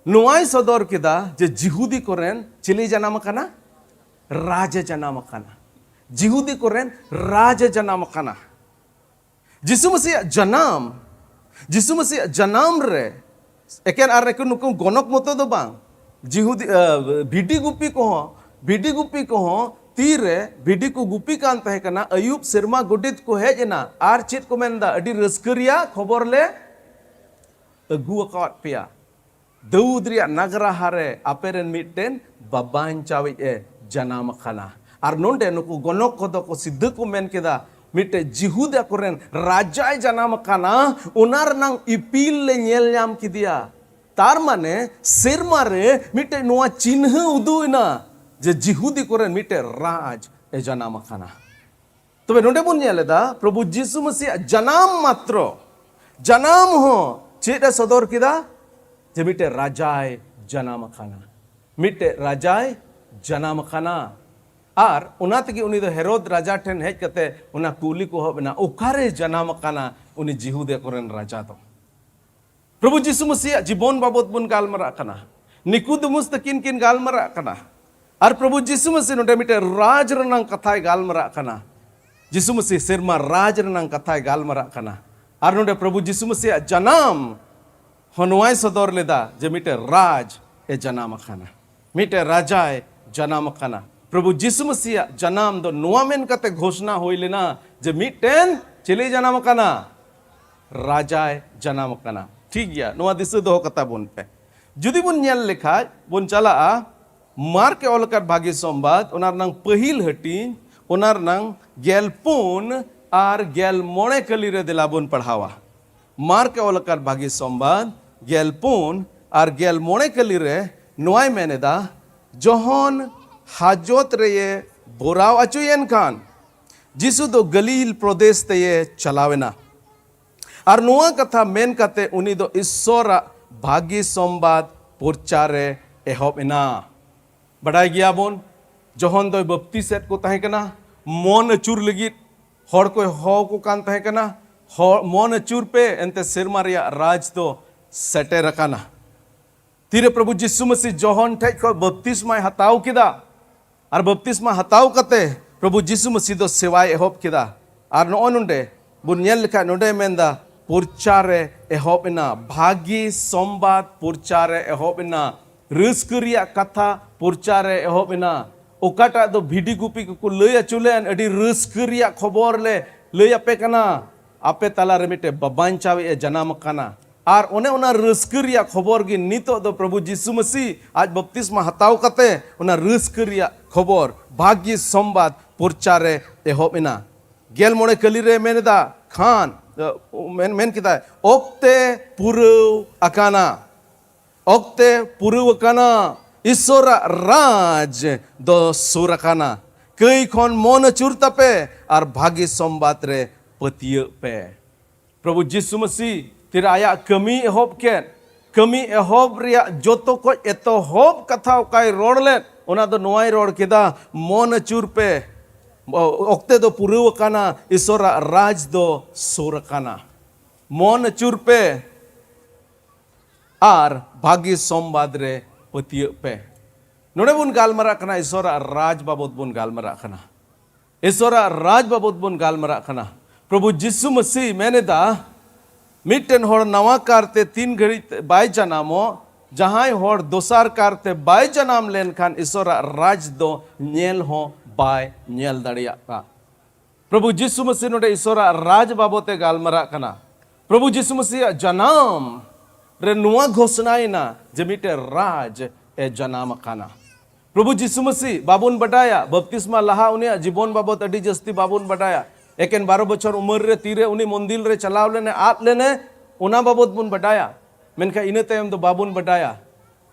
ᱱᱚᱣᱟᱭ ᱥᱚᱫᱚᱨ ᱠᱮᱫᱟ ᱡᱮ ᱡᱤᱦᱩᱫᱤ ᱠᱚᱨᱮᱱ ᱪᱤᱞᱤ ᱡᱟᱱᱟᱢ ᱟᱠᱟᱱᱟ? ᱨᱟᱡᱽ ᱮ ᱡᱟᱱᱟᱢ ᱟᱠᱟᱱᱟ᱾ ᱡᱤᱦᱩᱫᱤ ᱠᱚᱨᱮᱱ ᱨᱟᱡᱽ ᱮ ᱡᱟᱱᱟᱢ ᱟᱠᱟᱱᱟ᱾" ᱡᱤᱥᱩ ᱢᱟᱥᱤᱭᱟᱜ ᱡᱟᱱᱟᱢ, ᱡᱤᱥᱩ ᱢᱟᱥᱤᱭᱟᱜ ᱡᱟᱱᱟᱢ ᱨᱮ ᱮᱠᱮᱱ ᱟᱨ ᱮᱠᱮᱱ ᱱᱩᱠᱩ ᱜᱚᱱᱚᱠ ᱢᱚᱛᱚ ᱫᱚ ᱵᱟᱝ, ᱡᱤᱦᱩᱫᱤ, ᱟᱹ, ᱵᱷᱤᱰᱤ ᱜᱩᱯᱤ ᱠᱚᱦᱚᱸ, ᱵᱷᱤᱰᱤ ᱜᱩᱯᱤ ᱠᱚᱦᱚᱸ ᱛᱤᱨᱮ ᱵᱷᱤᱰᱤ ᱠᱚ ᱜᱩᱯᱤ ᱠᱟᱱ ᱛᱟᱦᱮᱸ ᱠᱟᱱᱟ, ᱟᱹᱭᱩᱵ ᱥᱮᱨᱢᱟ ᱜᱚᱰᱮᱛ ᱠᱚ ᱦᱮᱡ ᱮᱱᱟ ᱟᱨ ᱪᱮᱫ ᱠᱚ ᱢᱮᱱᱫᱟ? "ᱟᱹᱰᱤ ᱨᱟᱹᱥᱠᱟᱹ ᱨᱮᱭᱟᱜ ᱠᱷᱚᱵᱚᱨ ᱞᱮ ᱟᱹᱜᱩ ᱟᱠᱟᱫ ᱯᱮᱭᱟ, ᱫᱟᱹᱣᱩᱫ ᱨᱮᱭᱟᱜ ᱱᱟᱜᱽᱨᱟᱦᱟ ᱨᱮ ᱟᱯᱮ ᱨᱮᱱ ᱢᱤᱫᱴᱮᱱ ᱵᱟᱵᱟᱧᱪᱟᱣᱤᱡ ᱮ ᱡᱟᱱᱟᱢ ᱟᱠᱟᱱᱟ᱾" ᱟᱨ ᱱᱚᱰᱮ ᱱᱩᱠᱩ ᱜᱚᱱᱚᱠ ᱠᱚᱫᱚ ᱠᱚ ᱥᱤᱫᱷᱟᱹ ᱠᱚ ᱢᱮᱱ ᱠᱮᱫᱟ, "ᱢᱤᱫᱴᱮᱱ ᱡᱤᱦᱩᱫᱟ ᱠᱚᱨᱮᱱ ᱨᱟᱡᱟᱭ ᱡᱟᱱᱟᱢ ᱟᱠᱟᱱᱟ, ᱚᱱᱟ ᱨᱮᱱᱟᱝ ᱤᱯᱤᱞ ᱞᱮ ᱧᱮᱞ ᱧᱟᱢ ᱠᱮᱫᱮᱭᱟ᱾ ᱛᱟᱨ ᱢᱟᱱᱮ ᱥᱮᱨᱢᱟ ᱨᱮ ᱢᱤᱫᱴᱮᱱ ᱱᱚᱣᱟ ᱪᱤᱱᱦᱟᱹ ᱩᱫᱩᱜ ᱮᱱᱟ ᱡᱮ ᱡᱤᱦᱩᱫᱤ ᱠᱚᱨᱮᱱ ᱢᱤᱫᱴᱮᱱ ᱨᱟᱡᱽ ᱮ ᱡᱟᱱᱟᱢ ᱟᱠᱟᱱᱟ᱾" ᱛᱚᱵᱮ ᱱᱚᱰᱮ ᱵᱚᱱ ᱧᱮᱞ ᱮᱫᱟ, ᱯᱨᱚᱵᱷᱩ ᱡᱤᱥᱩ ᱢᱟᱥᱤᱭᱟᱜ ᱡᱟᱱᱟᱢ ᱢᱟᱛᱨᱚ, ᱡᱟᱱᱟᱢ ᱦᱚᱸ ᱪᱮᱫ ᱮ ᱥᱚᱫᱚᱨ ᱠᱮᱫᱟ? ᱡᱮ ᱢᱤᱫᱴᱮᱡ ᱨᱟᱡᱟᱭ ᱡᱟᱱᱟᱢ ᱟᱠᱟᱱᱟ, ᱢᱤᱫᱴᱮᱡ ᱨᱟᱡᱟᱭ ᱡᱟᱱᱟᱢ ᱟᱠᱟᱱᱟ᱾ ᱟᱨ ᱚᱱᱟ ᱛᱮᱜᱮ ᱩᱱᱤ ᱫᱚ ᱦᱮᱨᱳᱫ ᱨᱟᱡᱟ ᱴᱷᱮᱱ ᱦᱮᱡ ᱠᱟᱛᱮ ᱚᱱᱟ ᱠᱩᱞᱤ ᱠᱚ ᱮᱦᱚᱵ ᱮᱱᱟ, "ᱚᱠᱟᱨᱮ ᱡᱟᱱᱟᱢ ᱟᱠᱟᱱᱟ ᱩᱱᱤ ᱡᱤᱦᱩᱫᱤᱭᱟ ᱠᱚᱨᱮᱱ ᱨᱟᱡᱟ ᱫᱚ?" ᱯᱨᱚᱵᱷᱩ ᱡᱤᱥᱩ ᱢᱟᱥᱤᱭᱟᱜ ᱡᱤᱵᱚᱱ ᱵᱟᱵᱚᱛ ᱵᱚᱱ ᱜᱟᱞᱢᱟᱨᱟᱜ ᱠᱟᱱᱟ, ᱱᱤᱠᱩᱫᱮᱢᱩᱥ ᱛᱟᱹᱠᱤᱱ ᱠᱤᱱ ᱜᱟᱞᱢᱟᱨᱟᱜ ᱠᱟᱱᱟ, ᱟᱨ ᱯᱨᱚᱵᱷᱩ ᱡᱤᱥᱩ ᱢᱟᱥᱤ ᱱᱚᱰᱮ ᱢᱤᱫᱴᱮᱱ ᱨᱟᱡᱽ ᱨᱮᱱᱟᱝ ᱠᱟᱛᱷᱟᱭ ᱜᱟᱞᱢᱟᱨᱟᱜ ᱠᱟᱱᱟ᱾ ᱡᱤᱥᱩ ᱢᱟᱥᱤ ᱥᱮᱨᱢᱟ ᱨᱟᱡᱽ ᱨᱮᱱᱟᱝ ᱠᱟᱛᱷᱟᱭ ᱜᱟᱞᱢᱟᱨᱟᱜ ᱠᱟᱱᱟ᱾ ᱟᱨ ᱱᱚᱰᱮ ᱯᱨᱚᱵᱷᱩ ᱡᱤᱥᱩ ᱢᱟᱥᱤᱭᱟᱜ ᱡᱟᱱᱟᱢ ᱦᱚᱸ ᱱᱚᱣᱟᱭ ᱥᱚᱫᱚᱨ ᱞᱮᱫᱟ ᱡᱮ ᱢᱤᱫᱴᱮᱱ ᱨᱟᱡᱽ ᱮ ᱡᱟᱱᱟᱢ ᱟᱠᱟᱱᱟ, ᱢᱤᱫᱴᱮᱱ ᱨᱟᱡᱟᱭ ᱡᱟᱱᱟᱢ ᱟᱠᱟᱱᱟ᱾ ᱯᱨᱚᱵᱷᱩ ᱡᱤᱥᱩ ᱢᱟᱥᱤᱭᱟᱜ ᱡᱟᱱᱟᱢ ᱫᱚ ᱱᱚᱣᱟ ᱢᱮᱱ ᱠᱟᱛᱮ ᱜᱷᱳᱥᱱᱟ ᱦᱩᱭ ᱞᱮᱱᱟ ᱡᱮ ᱢᱤᱫᱴᱮᱱ ᱪᱤᱞᱤ ᱡᱟᱱᱟᱢ ᱟᱠᱟᱱᱟ? ᱨᱟᱡᱟᱭ ᱡᱟᱱᱟᱢ ᱟᱠᱟᱱᱟ᱾ ᱴᱷᱤᱠ ᱜᱮᱭᱟ, ᱱᱚᱣᱟ ᱫᱤᱥᱟᱹ ᱫᱚᱦᱚ ᱠᱟᱛᱟ ᱵᱚᱱ ᱯᱮ᱾ ᱡᱩᱫᱤ ᱵᱚᱱ ᱧᱮᱞ ᱞᱮᱠᱷᱟᱡ, ᱵᱚᱱ ᱪᱟᱞᱟᱜᱼᱟ ᱢᱟᱨᱠ ᱮ ᱚᱞ ᱟᱠᱟᱫ ᱵᱷᱟᱹᱜᱤ ᱥᱚᱢᱵᱟᱫ, ᱚᱱᱟ ᱨᱮᱱᱟᱝ ᱯᱟᱹᱦᱤᱞ ᱦᱟᱹᱴᱤᱧ, ᱚᱱᱟ ᱨᱮᱱᱟᱝ ᱜᱮᱞ ᱯᱩᱱ ᱟᱨ ᱜᱮᱞ ᱢᱚᱬᱮ ᱠᱟᱹᱞᱤ ᱨᱮ ᱫᱮᱞᱟ ᱵᱚᱱ ᱯᱟᱲᱦᱟᱣᱟ᱾ ᱢᱟᱨᱠ ᱮ ᱚᱞ ᱟᱠᱟᱫ ᱵᱷᱟᱹᱜᱤ ᱥᱚᱢᱵᱟᱫ ᱜᱮᱞ ᱯᱩᱱ ᱟᱨ ᱜᱮᱞ ᱢᱚᱬᱮ ᱠᱟᱹᱞᱤ ᱨᱮ ᱱᱚᱣᱟᱭ ᱢᱮᱱ ᱮᱫᱟ, ᱡᱚᱦᱚᱱ ᱦᱟᱡᱚᱛ ᱨᱮᱭᱮ ᱵᱚᱨᱟᱣ ᱟᱪᱚᱭᱮᱱ ᱠᱷᱟᱱ, ᱡᱤᱥᱩ ᱫᱚ ᱜᱟᱹᱞᱤᱞ ᱯᱨᱚᱫᱮᱥ ᱛᱮᱭᱮ ᱪᱟᱞᱟᱣ ᱮᱱᱟ᱾ ᱟᱨ ᱱᱚᱣᱟ ᱠᱟᱛᱷᱟ ᱢᱮᱱ ᱠᱟᱛᱮ ᱩᱱᱤ ᱫᱚ ᱤᱥᱥᱚᱨᱟᱜ ᱵᱷᱟᱹᱜᱤ ᱥᱚᱢᱵᱟᱫ ᱯᱨᱚᱪᱟᱨᱮ ᱮᱦᱚᱵ ᱮᱱᱟ᱾ ᱵᱟᱰᱟᱭ ᱜᱮᱭᱟᱵᱚᱱ, ᱡᱚᱦᱚᱱ ᱫᱚᱭ ᱵᱟᱯᱛᱤᱥᱮᱫ ᱠᱚ ᱛᱟᱦᱮᱸ ᱠᱟᱱᱟ, ᱢᱚᱱ ᱟᱹᱪᱩᱨ ᱞᱟᱹᱜᱤᱫ ᱦᱚᱲ ᱠᱚᱭ ᱦᱚᱦᱚ ᱠᱚ ᱠᱟᱱ ᱛᱟᱦᱮᱸ ᱠᱟᱱᱟ, "ᱦᱚᱲ, ᱢᱚᱱ ᱟᱹᱪᱩᱨ ᱯᱮ, ᱮᱱᱛᱮ ᱥᱮᱨᱢᱟ ᱨᱮᱭᱟᱜ ᱨᱟᱡᱽ ᱫᱚ ᱥᱮᱴᱮᱨ ᱟᱠᱟᱱᱟ᱾" ᱛᱤᱨᱮ ᱯᱨᱚᱵᱷᱩ ᱡᱤᱥᱩ ᱢᱟᱹᱥᱤ ᱡᱚᱦᱚᱱ ᱴᱷᱮᱡ ᱠᱷᱚᱱ ᱵᱟᱯᱛᱤᱥᱢᱟᱭ ᱦᱟᱛᱟᱣ ᱠᱮᱫᱟ, ᱟᱨ ᱵᱟᱯᱛᱤᱥᱢᱟ ᱦᱟᱛᱟᱣ ᱠᱟᱛᱮ ᱯᱨᱚᱵᱷᱩ ᱡᱤᱥᱩ ᱢᱟᱹᱥᱤ ᱫᱚ ᱥᱮᱵᱟᱭ ᱮᱦᱚᱵ ᱠᱮᱫᱟ᱾ ᱟᱨ ᱱᱚᱜᱼᱚᱭ ᱱᱚᱰᱮ ᱵᱚᱱ ᱧᱮᱞ ᱞᱮᱠᱷᱟᱡ, ᱱᱚᱰᱮ ᱢᱮᱱᱫᱟ, ᱯᱨᱚᱪᱟᱨᱮ ᱮᱦᱚᱵ ᱮᱱᱟ, ᱵᱷᱟᱹᱜᱤ ᱥᱚᱢᱵᱟᱫ ᱯᱨᱚᱪᱟᱨᱮ ᱮᱦᱚᱵ ᱮᱱᱟ, ᱨᱟᱹᱥᱠᱟᱹ ᱨᱮᱭᱟᱜ ᱠᱟᱛᱷᱟ ᱯᱨᱚᱪᱟᱨᱮ ᱮᱦᱚᱵ ᱮᱱᱟ᱾ ᱚᱠᱟᱴᱟᱜ ᱫᱚ ᱵᱷᱤᱰᱤ ᱜᱩᱯᱤ ᱠᱚᱠᱚ ᱞᱟᱹᱭ ᱟᱹᱪᱩ ᱞᱮᱱ, ᱟᱹᱰᱤ ᱨᱟᱹᱥᱠᱟᱹ ᱨᱮᱭᱟᱜ ᱠᱷᱚᱵᱚᱨ ᱞᱮ ᱞᱟᱹᱭ ᱟᱯᱮ ᱠᱟᱱᱟ, ᱟᱯᱮ ᱛᱟᱞᱟᱨᱮ ᱢᱤᱫᱴᱮᱡ ᱵᱟᱵᱟᱧᱪᱟᱣᱤᱡ ᱮ ᱡᱟᱱᱟᱢ ᱟᱠᱟᱱᱟ᱾ ᱟᱨ ᱚᱱᱮ ᱚᱱᱟ ᱨᱟᱹᱥᱠᱟᱹ ᱨᱮᱭᱟᱜ ᱠᱷᱚᱵᱚᱨ ᱜᱮ ᱱᱤᱛᱚᱜ ᱫᱚ ᱯᱨᱚᱵᱷᱩ ᱡᱤᱥᱩ ᱢᱟᱹᱥᱤ ᱟᱡ ᱵᱟᱯᱛᱤᱥᱢᱟ ᱦᱟᱛᱟᱣ ᱠᱟᱛᱮ ᱚᱱᱟ ᱨᱟᱹᱥᱠᱟᱹ ᱨᱮᱭᱟᱜ ᱠᱷᱚᱵᱚᱨ ᱵᱷᱟᱜᱽᱭ ᱥᱚᱢᱵᱟᱫ ᱯᱨᱚᱪᱟᱨ ᱮ ᱮᱦᱚᱵ ᱮᱱᱟ᱾ ᱜᱮᱞ ᱢᱚᱬᱮ ᱠᱟᱹᱞᱤ ᱨᱮ ᱢᱮᱱ ᱮᱫᱟ ᱠᱷᱟᱱ, ᱢᱮᱱ, ᱢᱮᱱ ᱠᱮᱫᱟᱭ, "ᱚᱠᱛᱮ ᱯᱩᱨᱟᱹᱣ ᱟᱠᱟᱱᱟ, ᱚᱠᱛᱮ ᱯᱩᱨᱟᱹᱣ ᱟᱠᱟᱱᱟ, ᱤᱥᱚᱨᱟᱜ ᱨᱟᱡᱽ ᱫᱚ ᱥᱩᱨ ᱟᱠᱟᱱᱟ᱾ ᱠᱟᱹᱭ ᱠᱷᱚᱱ ᱢᱚᱱ ᱟᱹᱪᱩᱨ ᱛᱟᱯᱮ ᱟᱨ ᱵᱷᱟᱹᱜᱤ ᱥᱚᱢᱵᱟᱫ ᱨᱮ ᱯᱟᱹᱛᱭᱟᱹᱜ ᱯᱮ᱾" ᱯᱨᱚᱵᱷᱩ ᱡᱤᱥᱩ ᱢᱟᱹᱥᱤ ᱛᱤᱨᱮ ᱟᱭᱟᱜ ᱠᱟᱹᱢᱤ ᱮᱦᱚᱵ ᱠᱮᱫ, ᱠᱟᱹᱢᱤ ᱮᱦᱚᱵ ᱨᱮᱭᱟᱜ ᱡᱚᱛᱚ ᱠᱷᱚᱡ ᱮᱛᱚᱦᱚᱵ ᱠᱟᱛᱷᱟ ᱚᱠᱟᱭ ᱨᱚᱲ ᱞᱮᱫ, ᱚᱱᱟ ᱫᱚ ᱱᱚᱣᱟᱭ ᱨᱚᱲ ᱠᱮᱫᱟ, "ᱢᱚᱱ ᱟᱹᱪᱩᱨ ᱯᱮ, ᱚᱠᱛᱮ ᱫᱚ ᱯᱩᱨᱟᱹᱣ ᱟᱠᱟᱱᱟ, ᱤᱥᱚᱨᱟᱜ ᱨᱟᱡᱽ ᱫᱚ ᱥᱩᱨ ᱟᱠᱟᱱᱟ᱾ ᱢᱚᱱ ᱟᱹᱪᱩᱨ ᱯᱮ ᱟᱨ ᱵᱷᱟᱹᱜᱤ ᱥᱚᱢᱵᱟᱫ ᱨᱮ ᱯᱟᱹᱛᱭᱟᱹᱜ ᱯᱮ᱾" ᱱᱚᱰᱮ ᱵᱚᱱ ᱜᱟᱞᱢᱟᱨᱟᱜ ᱠᱟᱱᱟ ᱤᱥᱚᱨᱟᱜ ᱨᱟᱡᱽ ᱵᱟᱵᱚᱛ ᱵᱚᱱ ᱜᱟᱞᱢᱟᱨᱟᱜ ᱠᱟᱱᱟ᱾ ᱤᱥᱚᱨᱟᱜ ᱨᱟᱡᱽ ᱵᱟᱵᱚᱛ ᱵᱚᱱ ᱜᱟᱞᱢᱟᱨᱟᱜ ᱠᱟᱱᱟ᱾ ᱯᱨᱚᱵᱷᱩ ᱡᱤᱥᱩ ᱢᱟᱹᱥᱤ ᱢᱮᱱ ᱮᱫᱟ, ᱢᱤᱫᱴᱮᱱ ᱦᱚᱲ ᱱᱟᱣᱟ ᱠᱟᱨᱛᱮ ᱛᱤᱱ ᱜᱷᱟᱹᱲᱤᱡ ᱛᱮ ᱵᱟᱭ ᱡᱟᱱᱟᱢᱚᱜ, ᱡᱟᱦᱟᱸᱭ ᱦᱚᱲ ᱫᱚᱥᱟᱨ ᱠᱟᱨᱛᱮ ᱵᱟᱭ ᱡᱟᱱᱟᱢ ᱞᱮᱱᱠᱷᱟᱱ ᱤᱥᱚᱨᱟᱜ ᱨᱟᱡᱽ ᱫᱚ ᱧᱮᱞ ᱦᱚᱸ ᱵᱟᱭ ᱧᱮᱞ ᱫᱟᱲᱮᱭᱟᱜᱼᱟ᱾ ᱯᱨᱚᱵᱷᱩ ᱡᱤᱥᱩ ᱢᱟᱹᱥᱤ ᱱᱚᱰᱮ ᱤᱥᱚᱨᱟᱜ ᱨᱟᱡᱽ ᱵᱟᱵᱚᱛ ᱮ ᱜᱟᱞᱢᱟᱨᱟᱜ ᱠᱟᱱᱟ᱾ ᱯᱨᱚᱵᱷᱩ ᱡᱤᱥᱩ ᱢᱟᱹᱥᱤᱭᱟᱜ ᱡᱟᱱᱟᱢ ᱨᱮ ᱱᱚᱣᱟ ᱜᱷᱳᱥᱱᱟᱭᱮᱱᱟ ᱡᱮ ᱢᱤᱫᱴᱮᱱ ᱨᱟᱡᱽ ᱮ ᱡᱟᱱᱟᱢ ᱟᱠᱟᱱᱟ᱾ ᱯᱨᱚᱵᱷᱩ ᱡᱤᱥᱩ ᱢᱟᱹᱥᱤ ᱵᱟᱵᱚᱱ ᱵᱟᱰᱟᱭᱟ, ᱵᱟᱯᱛᱤᱥᱢᱟ ᱞᱟᱦᱟ ᱩᱱᱤᱭᱟᱜ ᱡᱤᱵᱚᱱ ᱵᱟᱵᱚᱛ ᱟᱹᱰᱤ ᱡᱟᱹᱥᱛᱤ ᱵᱟᱵᱚᱱ ᱵᱟᱰᱟᱭᱟ᱾ ᱮᱠᱮᱱ ᱵᱟᱨᱚ ᱵᱚᱪᱷᱚᱨ ᱩᱢᱮᱨ ᱨᱮ ᱛᱤᱨᱮ ᱩᱱᱤ ᱢᱚᱱᱫᱤᱨ ᱨᱮ ᱪᱟᱞᱟᱣ ᱞᱮᱱᱮ, ᱟᱫ ᱞᱮᱱᱮ, ᱚᱱᱟ ᱵᱟᱵᱚᱛ ᱵᱚᱱ ᱵᱟᱰᱟᱭᱟ, ᱢᱮᱱᱠᱷᱟᱱ ᱤᱱᱟᱹ ᱛᱟᱭᱚᱢ ᱫᱚ ᱵᱟᱵᱚᱱ ᱵᱟᱰᱟᱭᱟ᱾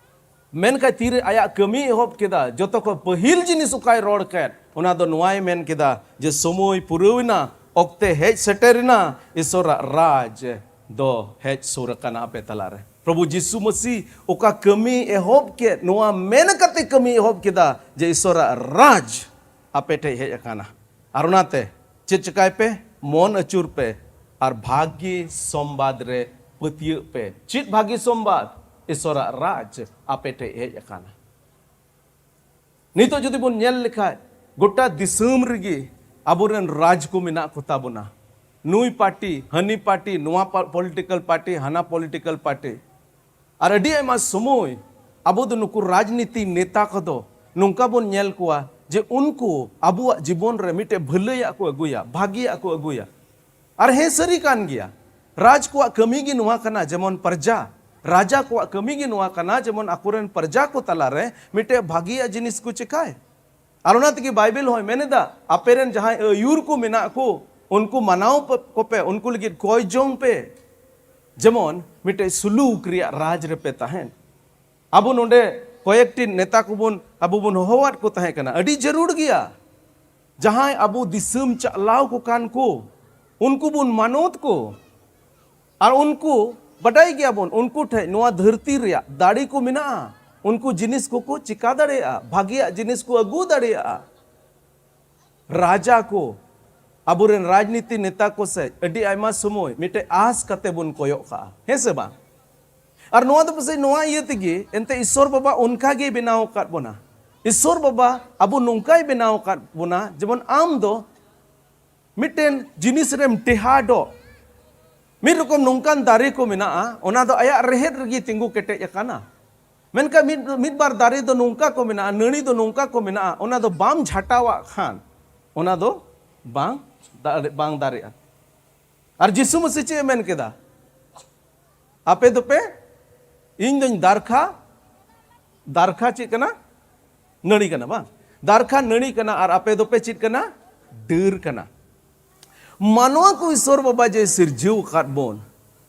ᱢᱮᱱᱠᱷᱟᱱ ᱛᱤᱨᱮ ᱟᱭᱟᱜ ᱠᱟᱹᱢᱤ ᱮᱦᱚᱵ ᱠᱮᱫᱟ, ᱡᱚᱛᱚ ᱠᱷᱚᱱ ᱯᱟᱹᱦᱤᱞ ᱡᱤᱱᱤᱥ ᱚᱠᱟᱭ ᱨᱚᱲ ᱠᱮᱫ, ᱚᱱᱟ ᱫᱚ ᱱᱚᱣᱟᱭ ᱢᱮᱱ ᱠᱮᱫᱟ ᱡᱮ, "ᱥᱚᱢᱚᱭ ᱯᱩᱨᱟᱹᱣ ᱮᱱᱟ, ᱚᱠᱛᱮ ᱦᱮᱡ ᱥᱮᱴᱮᱨ ᱮᱱᱟ, ᱤᱥᱚᱨᱟᱜ ᱨᱟᱡᱽ ᱫᱚ ᱦᱮᱡ ᱥᱩᱨ ᱟᱠᱟᱱᱟ ᱟᱯᱮ ᱛᱟᱞᱟᱨᱮ᱾" ᱯᱨᱚᱵᱷᱩ ᱡᱤᱥᱩ ᱢᱟᱹᱥᱤ ᱚᱠᱟ ᱠᱟᱹᱢᱤ ᱮᱦᱚᱵ ᱠᱮᱫ, ᱱᱚᱣᱟ ᱢᱮᱱ ᱠᱟᱛᱮ ᱠᱟᱹᱢᱤ ᱮᱦᱚᱵ ᱠᱮᱫᱟ ᱡᱮ ᱤᱥᱚᱨᱟᱜ ᱨᱟᱡᱽ ᱟᱯᱮ ᱴᱷᱮᱡ ᱦᱮᱡ ᱟᱠᱟᱱᱟ᱾ ᱟᱨ ᱚᱱᱟᱛᱮ ᱪᱮᱫ ᱪᱮᱠᱟᱭ ᱯᱮ? ᱢᱚᱱ ᱟᱹᱪᱩᱨ ᱯᱮ ᱟᱨ ᱵᱷᱟᱹᱜᱤ ᱥᱚᱢᱵᱟᱫ ᱨᱮ ᱯᱟᱹᱛᱭᱟᱹᱜ ᱯᱮ᱾ ᱪᱮᱫ ᱵᱷᱟᱹᱜᱤ ᱥᱚᱢᱵᱟᱫ? ᱤᱥᱚᱨᱟᱜ ᱨᱟᱡᱽ ᱟᱯᱮ ᱴᱷᱮᱡ ᱦᱮᱡ ᱟᱠᱟᱱᱟ᱾ ᱱᱤᱛᱚᱜ ᱡᱩᱫᱤ ᱵᱚᱱ ᱧᱮᱞ ᱞᱮᱠᱷᱟᱡ, ᱜᱚᱴᱟ ᱫᱤᱥᱚᱢ ᱨᱮᱜᱮ ᱟᱵᱚᱨᱮᱱ ᱨᱟᱡᱽ ᱠᱚ ᱢᱮᱱᱟᱜ ᱠᱚᱛᱟ ᱵᱚᱱᱟ᱾ ᱱᱩᱭ ᱯᱟᱨᱴᱤ, ᱦᱟᱹᱱᱤ ᱯᱟᱨᱴᱤ, ᱱᱚᱣᱟ ᱯᱚᱞᱤᱴᱤᱠᱟᱞ ᱯᱟᱨᱴᱤ, ᱦᱟᱱᱟ ᱯᱚᱞᱤᱴᱤᱠᱟᱞ ᱯᱟᱨᱴᱤ᱾ ᱟᱨ ᱟᱹᱰᱤ ᱟᱭᱢᱟ ᱥᱚᱢᱚᱭ ᱟᱵᱚ ᱫᱚ ᱱᱩᱠᱩ ᱨᱟᱡᱽᱱᱤᱛᱤ ᱱᱮᱛᱟ ᱠᱚᱫᱚ ᱱᱚᱝᱠᱟ ᱵᱚᱱ ᱧᱮᱞ ᱠᱚᱣᱟ ᱡᱮ ᱩᱱᱠᱩ ᱟᱵᱚᱣᱟᱜ ᱡᱤᱵᱚᱱ ᱨᱮ ᱢᱤᱫᱴᱮᱡ ᱵᱷᱟᱹᱞᱟᱹᱭᱟᱜ ᱠᱚ ᱟᱹᱜᱩᱭᱟ, ᱵᱷᱟᱹᱜᱤᱭᱟᱜ ᱠᱚ ᱟᱹᱜᱩᱭᱟ᱾ ᱟᱨ ᱦᱮᱸ, ᱥᱟᱹᱨᱤ ᱠᱟᱱ ᱜᱮᱭᱟ, ᱨᱟᱡᱽ ᱠᱚᱣᱟᱜ ᱠᱟᱹᱢᱤ ᱜᱮ ᱱᱚᱣᱟ ᱠᱟᱱᱟ, ᱡᱮᱢᱚᱱ ᱯᱨᱚᱡᱟ, ᱨᱟᱡᱟ ᱠᱚᱣᱟᱜ ᱠᱟᱹᱢᱤ ᱜᱮ ᱱᱚᱣᱟ ᱠᱟᱱᱟ, ᱡᱮᱢᱚᱱ ᱟᱠᱚᱨᱮᱱ ᱯᱨᱚᱡᱟ ᱠᱚ ᱛᱟᱞᱟᱨᱮ ᱢᱤᱫᱴᱮᱡ ᱵᱷᱟᱹᱜᱤᱭᱟᱜ ᱡᱤᱱᱤᱥ ᱠᱚ ᱪᱮᱠᱟᱭ᱾ ᱟᱨ ᱚᱱᱟ ᱛᱮᱜᱮ ᱵᱟᱭᱵᱮᱞ ᱦᱚᱸᱭ ᱢᱮᱱ ᱮᱫᱟ, ᱟᱯᱮ ᱨᱮᱱ ᱡᱟᱦᱟᱸᱭ ᱟᱹᱭᱩᱨ ᱠᱚ ᱢᱮᱱᱟᱜ ᱠᱚ, ᱩᱱᱠᱩ ᱢᱟᱱᱟᱣ ᱯᱮ-, ᱠᱚᱯᱮ, ᱩᱱᱠᱩ ᱞᱟᱹᱜᱤᱫ ᱠᱚᱭ ᱡᱚᱝ ᱯᱮ, ᱡᱮᱢᱚᱱ ᱢᱤᱫᱴᱮᱡ ᱥᱩᱞᱩᱠ ᱨᱮᱭᱟᱜ ᱨᱟᱡᱽ ᱨᱮᱯᱮ ᱛᱟᱦᱮᱱ᱾ ᱟᱵᱚ ᱱᱚᱰᱮ ᱠᱚᱭᱮᱠᱴᱤ ᱱᱮᱛᱟ ᱠᱚᱵᱚᱱ, ᱟᱵᱚ ᱵᱚᱱ ᱦᱚᱦᱚᱣᱟᱫ ᱠᱚ ᱛᱟᱦᱮᱸ ᱠᱟᱱᱟ, ᱟᱹᱰᱤ ᱡᱟᱹᱨᱩᱲ ᱜᱮᱭᱟ᱾ ᱡᱟᱦᱟᱸᱭ ᱟᱵᱚ ᱫᱤᱥᱚᱢ ᱪᱟᱞᱟᱣ ᱠᱚ ᱠᱟᱱ ᱠᱚ, ᱩᱱᱠᱩ ᱵᱚᱱ ᱢᱟᱱᱚᱛ ᱠᱚ᱾ ᱟᱨ ᱩᱱᱠᱩ, ᱵᱟᱰᱟᱭ ᱜᱮᱭᱟᱵᱚᱱ, ᱩᱱᱠᱩ ᱴᱷᱮᱡ ᱱᱚᱣᱟ ᱫᱷᱟᱹᱨᱛᱤ ᱨᱮᱭᱟᱜ ᱫᱟᱲᱮ ᱠᱚ ᱢᱮᱱᱟᱜᱼᱟ᱾ ᱩᱱᱠᱩ ᱡᱤᱱᱤᱥ ᱠᱚᱠᱚ ᱪᱤᱠᱟ ᱫᱟᱲᱮᱭᱟᱜᱼᱟ, ᱵᱷᱟᱜᱮᱭᱟᱜ ᱡᱤᱱᱤᱥ ᱠᱚ ᱟᱹᱜᱩ ᱫᱟᱲᱮᱭᱟᱜᱼᱟ᱾ ᱨᱟᱡᱟ ᱠᱚ, ᱟᱵᱚᱨᱮᱱ ᱨᱟᱡᱽᱱᱤᱛᱤ ᱱᱮᱛᱟ ᱠᱚ ᱥᱮᱡ ᱟᱹᱰᱤ ᱟᱭᱢᱟ ᱥᱚᱢᱚᱭ ᱢᱤᱫᱴᱮᱡ ᱟᱥ ᱠᱟᱛᱮ ᱵᱚᱱ ᱠᱚᱭᱚᱜ ᱠᱟᱜᱼᱟ, ᱦᱮᱸ ᱥᱮ ᱵᱟᱝ? ᱟᱨ ᱱᱚᱣᱟ ᱫᱚ ᱯᱟᱥᱮᱡ ᱱᱚᱣᱟ ᱤᱭᱟᱹ ᱛᱮᱜᱮ ᱮᱱᱛᱮ ᱤᱥᱥᱚᱨ ᱵᱟᱵᱟ ᱚᱱᱠᱟ ᱜᱮ ᱵᱮᱱᱟᱣ ᱟᱠᱟᱫ ᱵᱚᱱᱟ᱾ ᱤᱥᱥᱚᱨ ᱵᱟᱵᱟ ᱟᱵᱚ ᱱᱚᱝᱠᱟᱭ ᱵᱮᱱᱟᱣ ᱟᱠᱟᱫ ᱵᱚᱱᱟ, ᱡᱮᱢᱚᱱ ᱟᱢ ᱫᱚ ᱢᱤᱫᱴᱮᱱ ᱡᱤᱱᱤᱥ ᱨᱮᱢ ᱴᱮᱦᱟᱰᱚᱜ, ᱢᱤᱫ ᱨᱚᱠᱚᱢ ᱱᱚᱝᱠᱟᱱ ᱫᱟᱨᱮ ᱠᱚ ᱢᱮᱱᱟᱜᱼᱟ, ᱚᱱᱟ ᱫᱚ ᱟᱭᱟᱜ ᱨᱮᱦᱮᱫ ᱨᱮᱜᱮ ᱛᱤᱸᱜᱩ ᱠᱮᱴᱮᱡ ᱟᱠᱟᱱᱟ᱾ ᱢᱮᱱᱠᱷᱟᱱ ᱢᱤᱫ, ᱢᱤᱫ ᱵᱟᱨ ᱫᱟᱨᱮ ᱫᱚ ᱱᱚᱝᱠᱟ ᱠᱚ ᱢᱮᱱᱟᱜᱼᱟ, ᱱᱟᱹᱲᱤ ᱫᱚ ᱱᱚᱝᱠᱟ ᱠᱚ ᱢᱮᱱᱟᱜᱼᱟ, ᱚᱱᱟ ᱫᱚ ᱵᱟᱢ ᱡᱷᱟᱴᱟᱣᱟᱜ ᱠᱷᱟᱱ ᱚᱱᱟ ᱫᱚ ᱵᱟᱝ ᱫᱟᱨᱮ-, ᱵᱟᱝ ᱫᱟᱨᱮᱜᱼᱟ᱾ ᱟᱨ ᱡᱤᱥᱩ ᱢᱟᱹᱥᱤ ᱪᱮᱫ ᱮ ᱢᱮᱱ ᱠᱮᱫᱟ? ᱟᱯᱮ ᱫᱚᱯᱮ, ᱤᱧ ᱫᱚᱧ ᱫᱟᱨᱠᱷᱟ, ᱫᱟᱨᱠᱷᱟ ᱪᱮᱫ ᱠᱟᱱᱟ? ᱱᱟᱹᱲᱤ ᱠᱟᱱᱟ ᱵᱟᱝ? ᱫᱟᱨᱠᱷᱟ ᱱᱟᱹᱲᱤ ᱠᱟᱱᱟ ᱟᱨ ᱟᱯᱮ ᱫᱚᱯᱮ ᱪᱮᱫ ᱠᱟᱱᱟ? ᱰᱟᱹᱨ ᱠᱟᱱᱟ᱾ ᱢᱟᱱᱣᱟ ᱠᱚ ᱤᱥᱥᱚᱨ ᱵᱟᱵᱟ ᱡᱮ ᱥᱤᱨᱡᱟᱹᱣ ᱟᱠᱟᱫ ᱵᱚᱱ,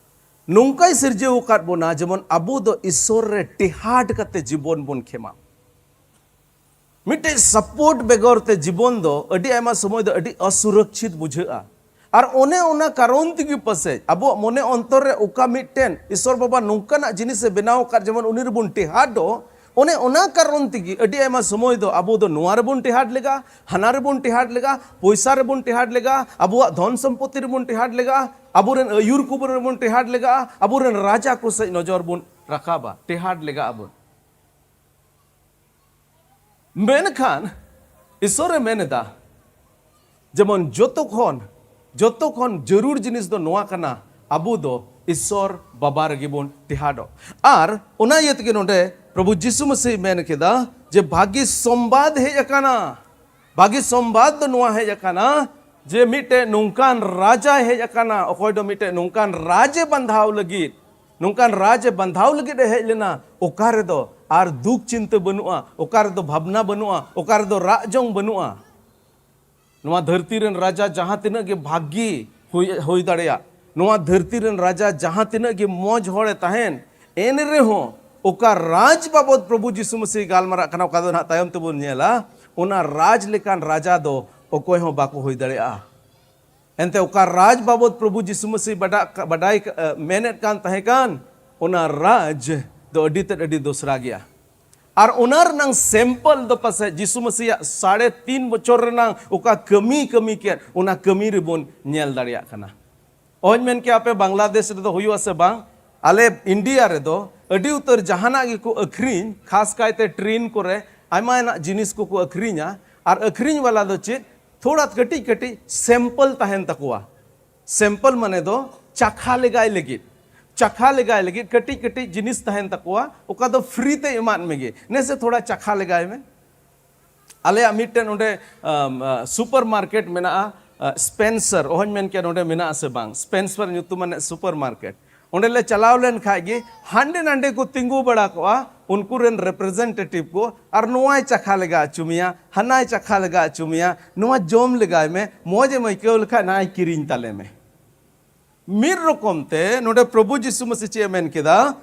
ᱱᱚᱝᱠᱟᱭ ᱥᱤᱨᱡᱟᱹᱣ ᱟᱠᱟᱫ ᱵᱚᱱᱟ ᱡᱮᱢᱚᱱ ᱟᱵᱚ ᱫᱚ ᱤᱥᱥᱚᱨ ᱨᱮ ᱴᱮᱦᱟᱰ ᱠᱟᱛᱮ ᱡᱤᱵᱚᱱ ᱵᱚᱱ ᱠᱷᱮᱢᱟ᱾ ᱢᱤᱫᱴᱮᱡ ᱥᱟᱯᱳᱨᱴ ᱵᱮᱜᱚᱨ ᱛᱮ ᱡᱤᱵᱚᱱ ᱫᱚ ᱟᱹᱰᱤ ᱟᱭᱢᱟ ᱥᱚᱢᱚᱭ ᱫᱚ ᱟᱹᱰᱤ ᱚᱥᱩᱨᱚᱠᱪᱷᱤᱛ ᱵᱩᱡᱷᱟᱹᱜᱼᱟ᱾ ᱟᱨ ᱚᱱᱮ ᱚᱱᱟ ᱠᱟᱨᱚᱱ ᱛᱮᱜᱮ ᱯᱟᱥᱮᱡ ᱟᱵᱚᱣᱟᱜ ᱢᱚᱱᱮ ᱚᱱᱛᱚᱨ ᱨᱮ ᱚᱠᱟ ᱢᱤᱫᱴᱮᱱ ᱤᱥᱥᱚᱨ ᱵᱟᱵᱟ ᱱᱚᱝᱠᱟᱱᱟᱜ ᱡᱤᱱᱤᱥᱮ ᱵᱮᱱᱟᱣ ᱟᱠᱟᱫ, ᱡᱮᱢᱚᱱ ᱩᱱᱤ ᱨᱮᱵᱚᱱ ᱴᱮᱦᱟᱰᱚᱜ, ᱚᱱᱮ ᱚᱱᱟ ᱠᱟᱨᱚᱱ ᱛᱮᱜᱮ ᱟᱹᱰᱤ ᱟᱭᱢᱟ ᱥᱚᱢᱚᱭ ᱫᱚ ᱟᱵᱚ ᱫᱚ ᱱᱚᱣᱟ ᱨᱮᱵᱚᱱ ᱴᱮᱦᱟᱰ ᱞᱮᱜᱟ, ᱦᱟᱱᱟ ᱨᱮᱵᱚᱱ ᱴᱮᱦᱟᱰ ᱞᱮᱜᱟ, ᱯᱚᱭᱥᱟ ᱨᱮᱵᱚᱱ ᱴᱮᱦᱟᱰ ᱞᱮᱜᱟ, ᱟᱵᱚᱣᱟᱜ ᱫᱷᱚᱱ ᱥᱚᱢᱯᱚᱛᱤ ᱨᱮᱵᱚᱱ ᱴᱮᱦᱟᱰ ᱞᱮᱜᱟ, ᱟᱵᱚᱨᱮᱱ ᱟᱹᱭᱩᱨ ᱠᱚ ᱨᱮᱵᱚᱱ ᱴᱮᱦᱟᱰ ᱞᱮᱜᱟ, ᱟᱵᱚᱨᱮᱱ ᱨᱟᱡᱟ ᱠᱚ ᱥᱮᱫ ᱱᱚᱡᱚᱨ ᱵᱚᱱ ᱨᱟᱠᱟᱵᱟ, ᱴᱮᱦᱟᱰ ᱞᱮᱜᱟ ᱟᱵᱚᱱ᱾ ᱢᱮᱱᱠᱷᱟᱱ ᱤᱥᱥᱚᱨᱮ ᱢᱮᱱ ᱮᱫᱟ, ᱡᱮᱢᱚᱱ ᱡᱚᱛᱚ ᱠᱷᱚᱱ, ᱡᱚᱛᱚ ᱠᱷᱚᱱ ᱡᱟᱹᱨᱩᱲ ᱡᱤᱱᱤᱥ ᱫᱚ ᱱᱚᱣᱟ ᱠᱟᱱᱟ, ᱟᱵᱚ ᱫᱚ ᱤᱥᱥᱚᱨ ᱵᱟᱵᱟ ᱨᱮᱜᱮ ᱵᱚᱱ ᱴᱮᱦᱟᱰᱚᱜ᱾ ᱟᱨ ᱚᱱᱟ ᱤᱭᱟᱹ ᱛᱮᱜᱮ ᱱᱚᱰᱮ ᱯᱨᱚᱵᱷᱩ ᱡᱤᱥᱩ ᱢᱟᱹᱥᱤ ᱢᱮᱱ ᱠᱮᱫᱟ ᱡᱮ ᱵᱷᱟᱹᱜᱤ ᱥᱚᱢᱵᱟᱫ ᱦᱮᱡ ᱟᱠᱟᱱᱟ᱾ ᱵᱷᱟᱹᱜᱤ ᱥᱚᱢᱵᱟᱫ ᱫᱚ ᱱᱚᱣᱟ ᱦᱮᱡ ᱟᱠᱟᱱᱟ ᱡᱮ ᱢᱤᱫᱴᱮᱡ ᱱᱚᱝᱠᱟᱱ ᱨᱟᱡᱟᱭ ᱦᱮᱡ ᱟᱠᱟᱱᱟ, ᱚᱠᱚᱭ ᱫᱚ ᱢᱤᱫᱴᱮᱡ ᱱᱚᱝᱠᱟᱱ ᱨᱟᱡᱽ ᱮ ᱵᱟᱸᱫᱷᱟᱣ ᱞᱟᱹᱜᱤᱫ, ᱱᱚᱝᱠᱟᱱ ᱨᱟᱡᱽ ᱮ ᱵᱟᱸᱫᱷᱟᱣ ᱞᱟᱹᱜᱤᱫ ᱮ ᱦᱮᱡ ᱞᱮᱱᱟ, ᱚᱠᱟ ᱨᱮᱫᱚ ᱟᱨ ᱫᱩᱠ ᱪᱤᱱᱛᱟᱹ ᱵᱟᱹᱱᱩᱜᱼᱟ, ᱚᱠᱟ ᱨᱮᱫᱚ ᱵᱷᱟᱵᱽᱱᱟ ᱵᱟᱹᱱᱩᱜᱼᱟ, ᱚᱠᱟ ᱨᱮᱫᱚ ᱨᱟᱜ ᱡᱚᱝ ᱵᱟᱹᱱᱩᱜᱼᱟ᱾ ᱱᱚᱣᱟ ᱫᱷᱟᱹᱨᱛᱤ ᱨᱮᱱ ᱨᱟᱡᱟ ᱡᱟᱦᱟᱸ ᱛᱤᱱᱟᱹᱜ ᱜᱮ ᱵᱷᱟᱹᱜᱤ ᱦᱩᱭ, ᱦᱩᱭ ᱫᱟᱲᱮᱭᱟᱜ, ᱱᱚᱣᱟ ᱫᱷᱟᱹᱨᱛᱤ ᱨᱮᱱ ᱨᱟᱡᱟ ᱡᱟᱦᱟᱸ ᱛᱤᱱᱟᱹᱜ ᱜᱮ ᱢᱚᱡᱽ ᱦᱚᱲᱮ ᱛᱟᱦᱮᱱ, ᱮᱱ ᱨᱮᱦᱚᱸ ᱚᱠᱟ ᱨᱟᱡᱽ ᱵᱟᱵᱚᱫ ᱯᱨᱚᱵᱷᱩ ᱡᱤᱥᱩ ᱢᱟᱹᱥᱤ ᱜᱟᱞᱢᱟᱨᱟᱜ ᱠᱟᱱᱟ, ᱚᱠᱟ ᱫᱚ ᱱᱟᱦᱟᱜ ᱛᱟᱭᱚᱢ ᱛᱮᱵᱚᱱ ᱧᱮᱞᱟ, ᱚᱱᱟ ᱨᱟᱡᱽ ᱞᱮᱠᱟᱱ ᱨᱟᱡᱟ ᱫᱚ ᱚᱠᱚᱭ ᱦᱚᱸ ᱵᱟᱠᱚ ᱦᱩᱭ ᱫᱟᱲᱮᱭᱟᱜᱼᱟ᱾ ᱮᱱᱛᱮ ᱚᱠᱟ ᱨᱟᱡᱽ ᱵᱟᱵᱚᱫ ᱯᱨᱚᱵᱷᱩ ᱡᱤᱥᱩ ᱢᱟᱹᱥᱤ ᱵᱟᱰᱟ-, ᱵᱟᱰᱟᱭ, ᱮ, ᱢᱮᱱᱮᱫ ᱠᱟᱱ ᱛᱟᱦᱮᱸ ᱠᱟᱱ, ᱚᱱᱟ ᱨᱟᱡᱽ ᱫᱚ ᱟᱹᱰᱤ ᱛᱮᱫ ᱟᱹᱰᱤ ᱫᱚᱥᱨᱟ ᱜᱮᱭᱟ᱾ ᱟᱨ ᱚᱱᱟ ᱨᱮᱱᱟᱝ sample ᱫᱚ ᱯᱟᱥᱮᱡ ᱡᱤᱥᱩ ᱢᱟᱹᱥᱤᱭᱟᱜ ᱥᱟᱲᱮ ᱛᱤᱱ ᱵᱚᱪᱷᱚᱨ ᱨᱮᱱᱟᱝ ᱚᱠᱟ ᱠᱟᱹᱢᱤ ᱠᱟᱹᱢᱤ ᱠᱮᱫ, ᱚᱱᱟ ᱠᱟᱹᱢᱤ ᱨᱮᱵᱚᱱ ᱧᱮᱞ ᱫᱟᱲᱮᱭᱟᱜ ᱠᱟᱱᱟ᱾ ᱚᱦᱚᱧ ᱢᱮᱱ ᱠᱮᱭᱟ ᱟᱯᱮ ᱵᱟᱝᱞᱟᱫᱮᱥ ᱨᱮᱫᱚ ᱦᱩᱭᱩᱜᱼᱟ ᱥᱮ ᱵᱟᱝ, ᱟᱞᱮ ᱤᱱᱰᱤᱭᱟ ᱨᱮᱫᱚ ᱟᱹᱰᱤ ᱩᱛᱟᱹᱨ ᱡᱟᱦᱟᱱᱟᱜ ᱜᱮᱠᱚ ᱟᱹᱠᱷᱨᱤᱧ, ᱠᱷᱟᱥ ᱠᱟᱭᱛᱮ ᱴᱨᱮᱱ ᱠᱚᱨᱮ ᱟᱭᱢᱟ ᱟᱭᱢᱟ ᱡᱤᱱᱤᱥ ᱠᱚᱠᱚ ᱟᱹᱠᱷᱨᱤᱧᱟ᱾ ᱟᱨ ᱟᱹᱠᱷᱨᱤᱧ ᱵᱟᱞᱟ ᱫᱚ ᱪᱮᱫ, ᱛᱷᱚᱲᱟ ᱠᱟᱹᱴᱤᱡ ᱠᱟᱹᱴᱤᱡ sample ᱛᱟᱦᱮᱱ ᱛᱟᱠᱚᱣᱟ᱾ Sample ᱢᱟᱱᱮ ᱫᱚ ᱪᱟᱠᱷᱟ ᱞᱮᱜᱟᱭ ᱞᱟᱹᱜᱤᱫ, ᱪᱟᱠᱷᱟ ᱞᱮᱜᱟᱭ ᱞᱟᱹᱜᱤᱫ ᱠᱟᱹᱴᱤᱡ ᱠᱟᱹᱴᱤᱡ ᱡᱤᱱᱤᱥ ᱛᱟᱦᱮᱱ ᱛᱟᱠᱚᱣᱟ, ᱚᱠᱟ ᱫᱚ free ᱛᱮ ᱮᱢᱟᱫ ᱢᱮᱜᱮ, ᱱᱮᱥᱮ ᱛᱷᱚᱲᱟ ᱪᱟᱠᱷᱟ ᱞᱮᱜᱟᱭ ᱢᱮ᱾ ᱟᱞᱮᱭᱟᱜ ᱢᱤᱫᱴᱮᱱ ᱚᱸᱰᱮ, ᱟᱢ, ᱟ, supermarket ᱢᱮᱱᱟᱜᱼᱟ, ᱟ, ᱥᱯᱮᱱᱥᱟᱨ, ᱚᱦᱚᱧ ᱢᱮᱱ ᱠᱮᱭᱟ ᱱᱚᱰᱮ ᱢᱮᱱᱟᱜᱼᱟ ᱥᱮ ᱵᱟᱝ, ᱥᱯᱮᱱᱥᱟᱨ ᱧᱩᱛᱩᱢ ᱟᱱᱮ supermarket᱾ ᱚᱸᱰᱮ ᱞᱮ ᱪᱟᱞᱟᱣ ᱞᱮᱱ ᱠᱷᱟᱡ ᱜᱮ ᱦᱟᱸᱰᱮ ᱱᱟᱸᱰᱮ ᱠᱚ ᱛᱤᱸᱜᱩ ᱵᱟᱲᱟ ᱠᱚᱜᱼᱟ ᱩᱱᱠᱩ ᱨᱮᱱ representative ᱠᱚ, ᱟᱨ ᱱᱚᱣᱟᱭ ᱪᱟᱠᱷᱟ ᱞᱮᱜᱟ ᱦᱚᱪᱚ ᱢᱮᱭᱟ, ᱦᱟᱱᱟᱭ ᱪᱟᱠᱷᱟ ᱞᱮᱜᱟ ᱦᱚᱪᱚ ᱢᱮᱭᱟ, ᱱᱚᱣᱟ ᱡᱚᱢ ᱞᱮᱜᱟᱭ ᱢᱮ, ᱢᱚᱡᱽ ᱮᱢ ᱟᱹᱭᱠᱟᱹᱣ ᱞᱮᱠᱷᱟᱡ ᱱᱚᱣᱟᱭ ᱠᱤᱨᱤᱧ ᱛᱟᱞᱮ ᱢᱮ᱾ ᱢᱤᱫ ᱨᱚᱠᱚᱢ ᱛᱮ ᱱᱚᱰᱮ ᱯᱨᱚᱵᱷᱩ ᱡᱤᱥᱩ ᱢᱟᱹᱥᱤ ᱪᱮᱫ ᱮ ᱢᱮᱱ ᱠᱮᱫᱟ?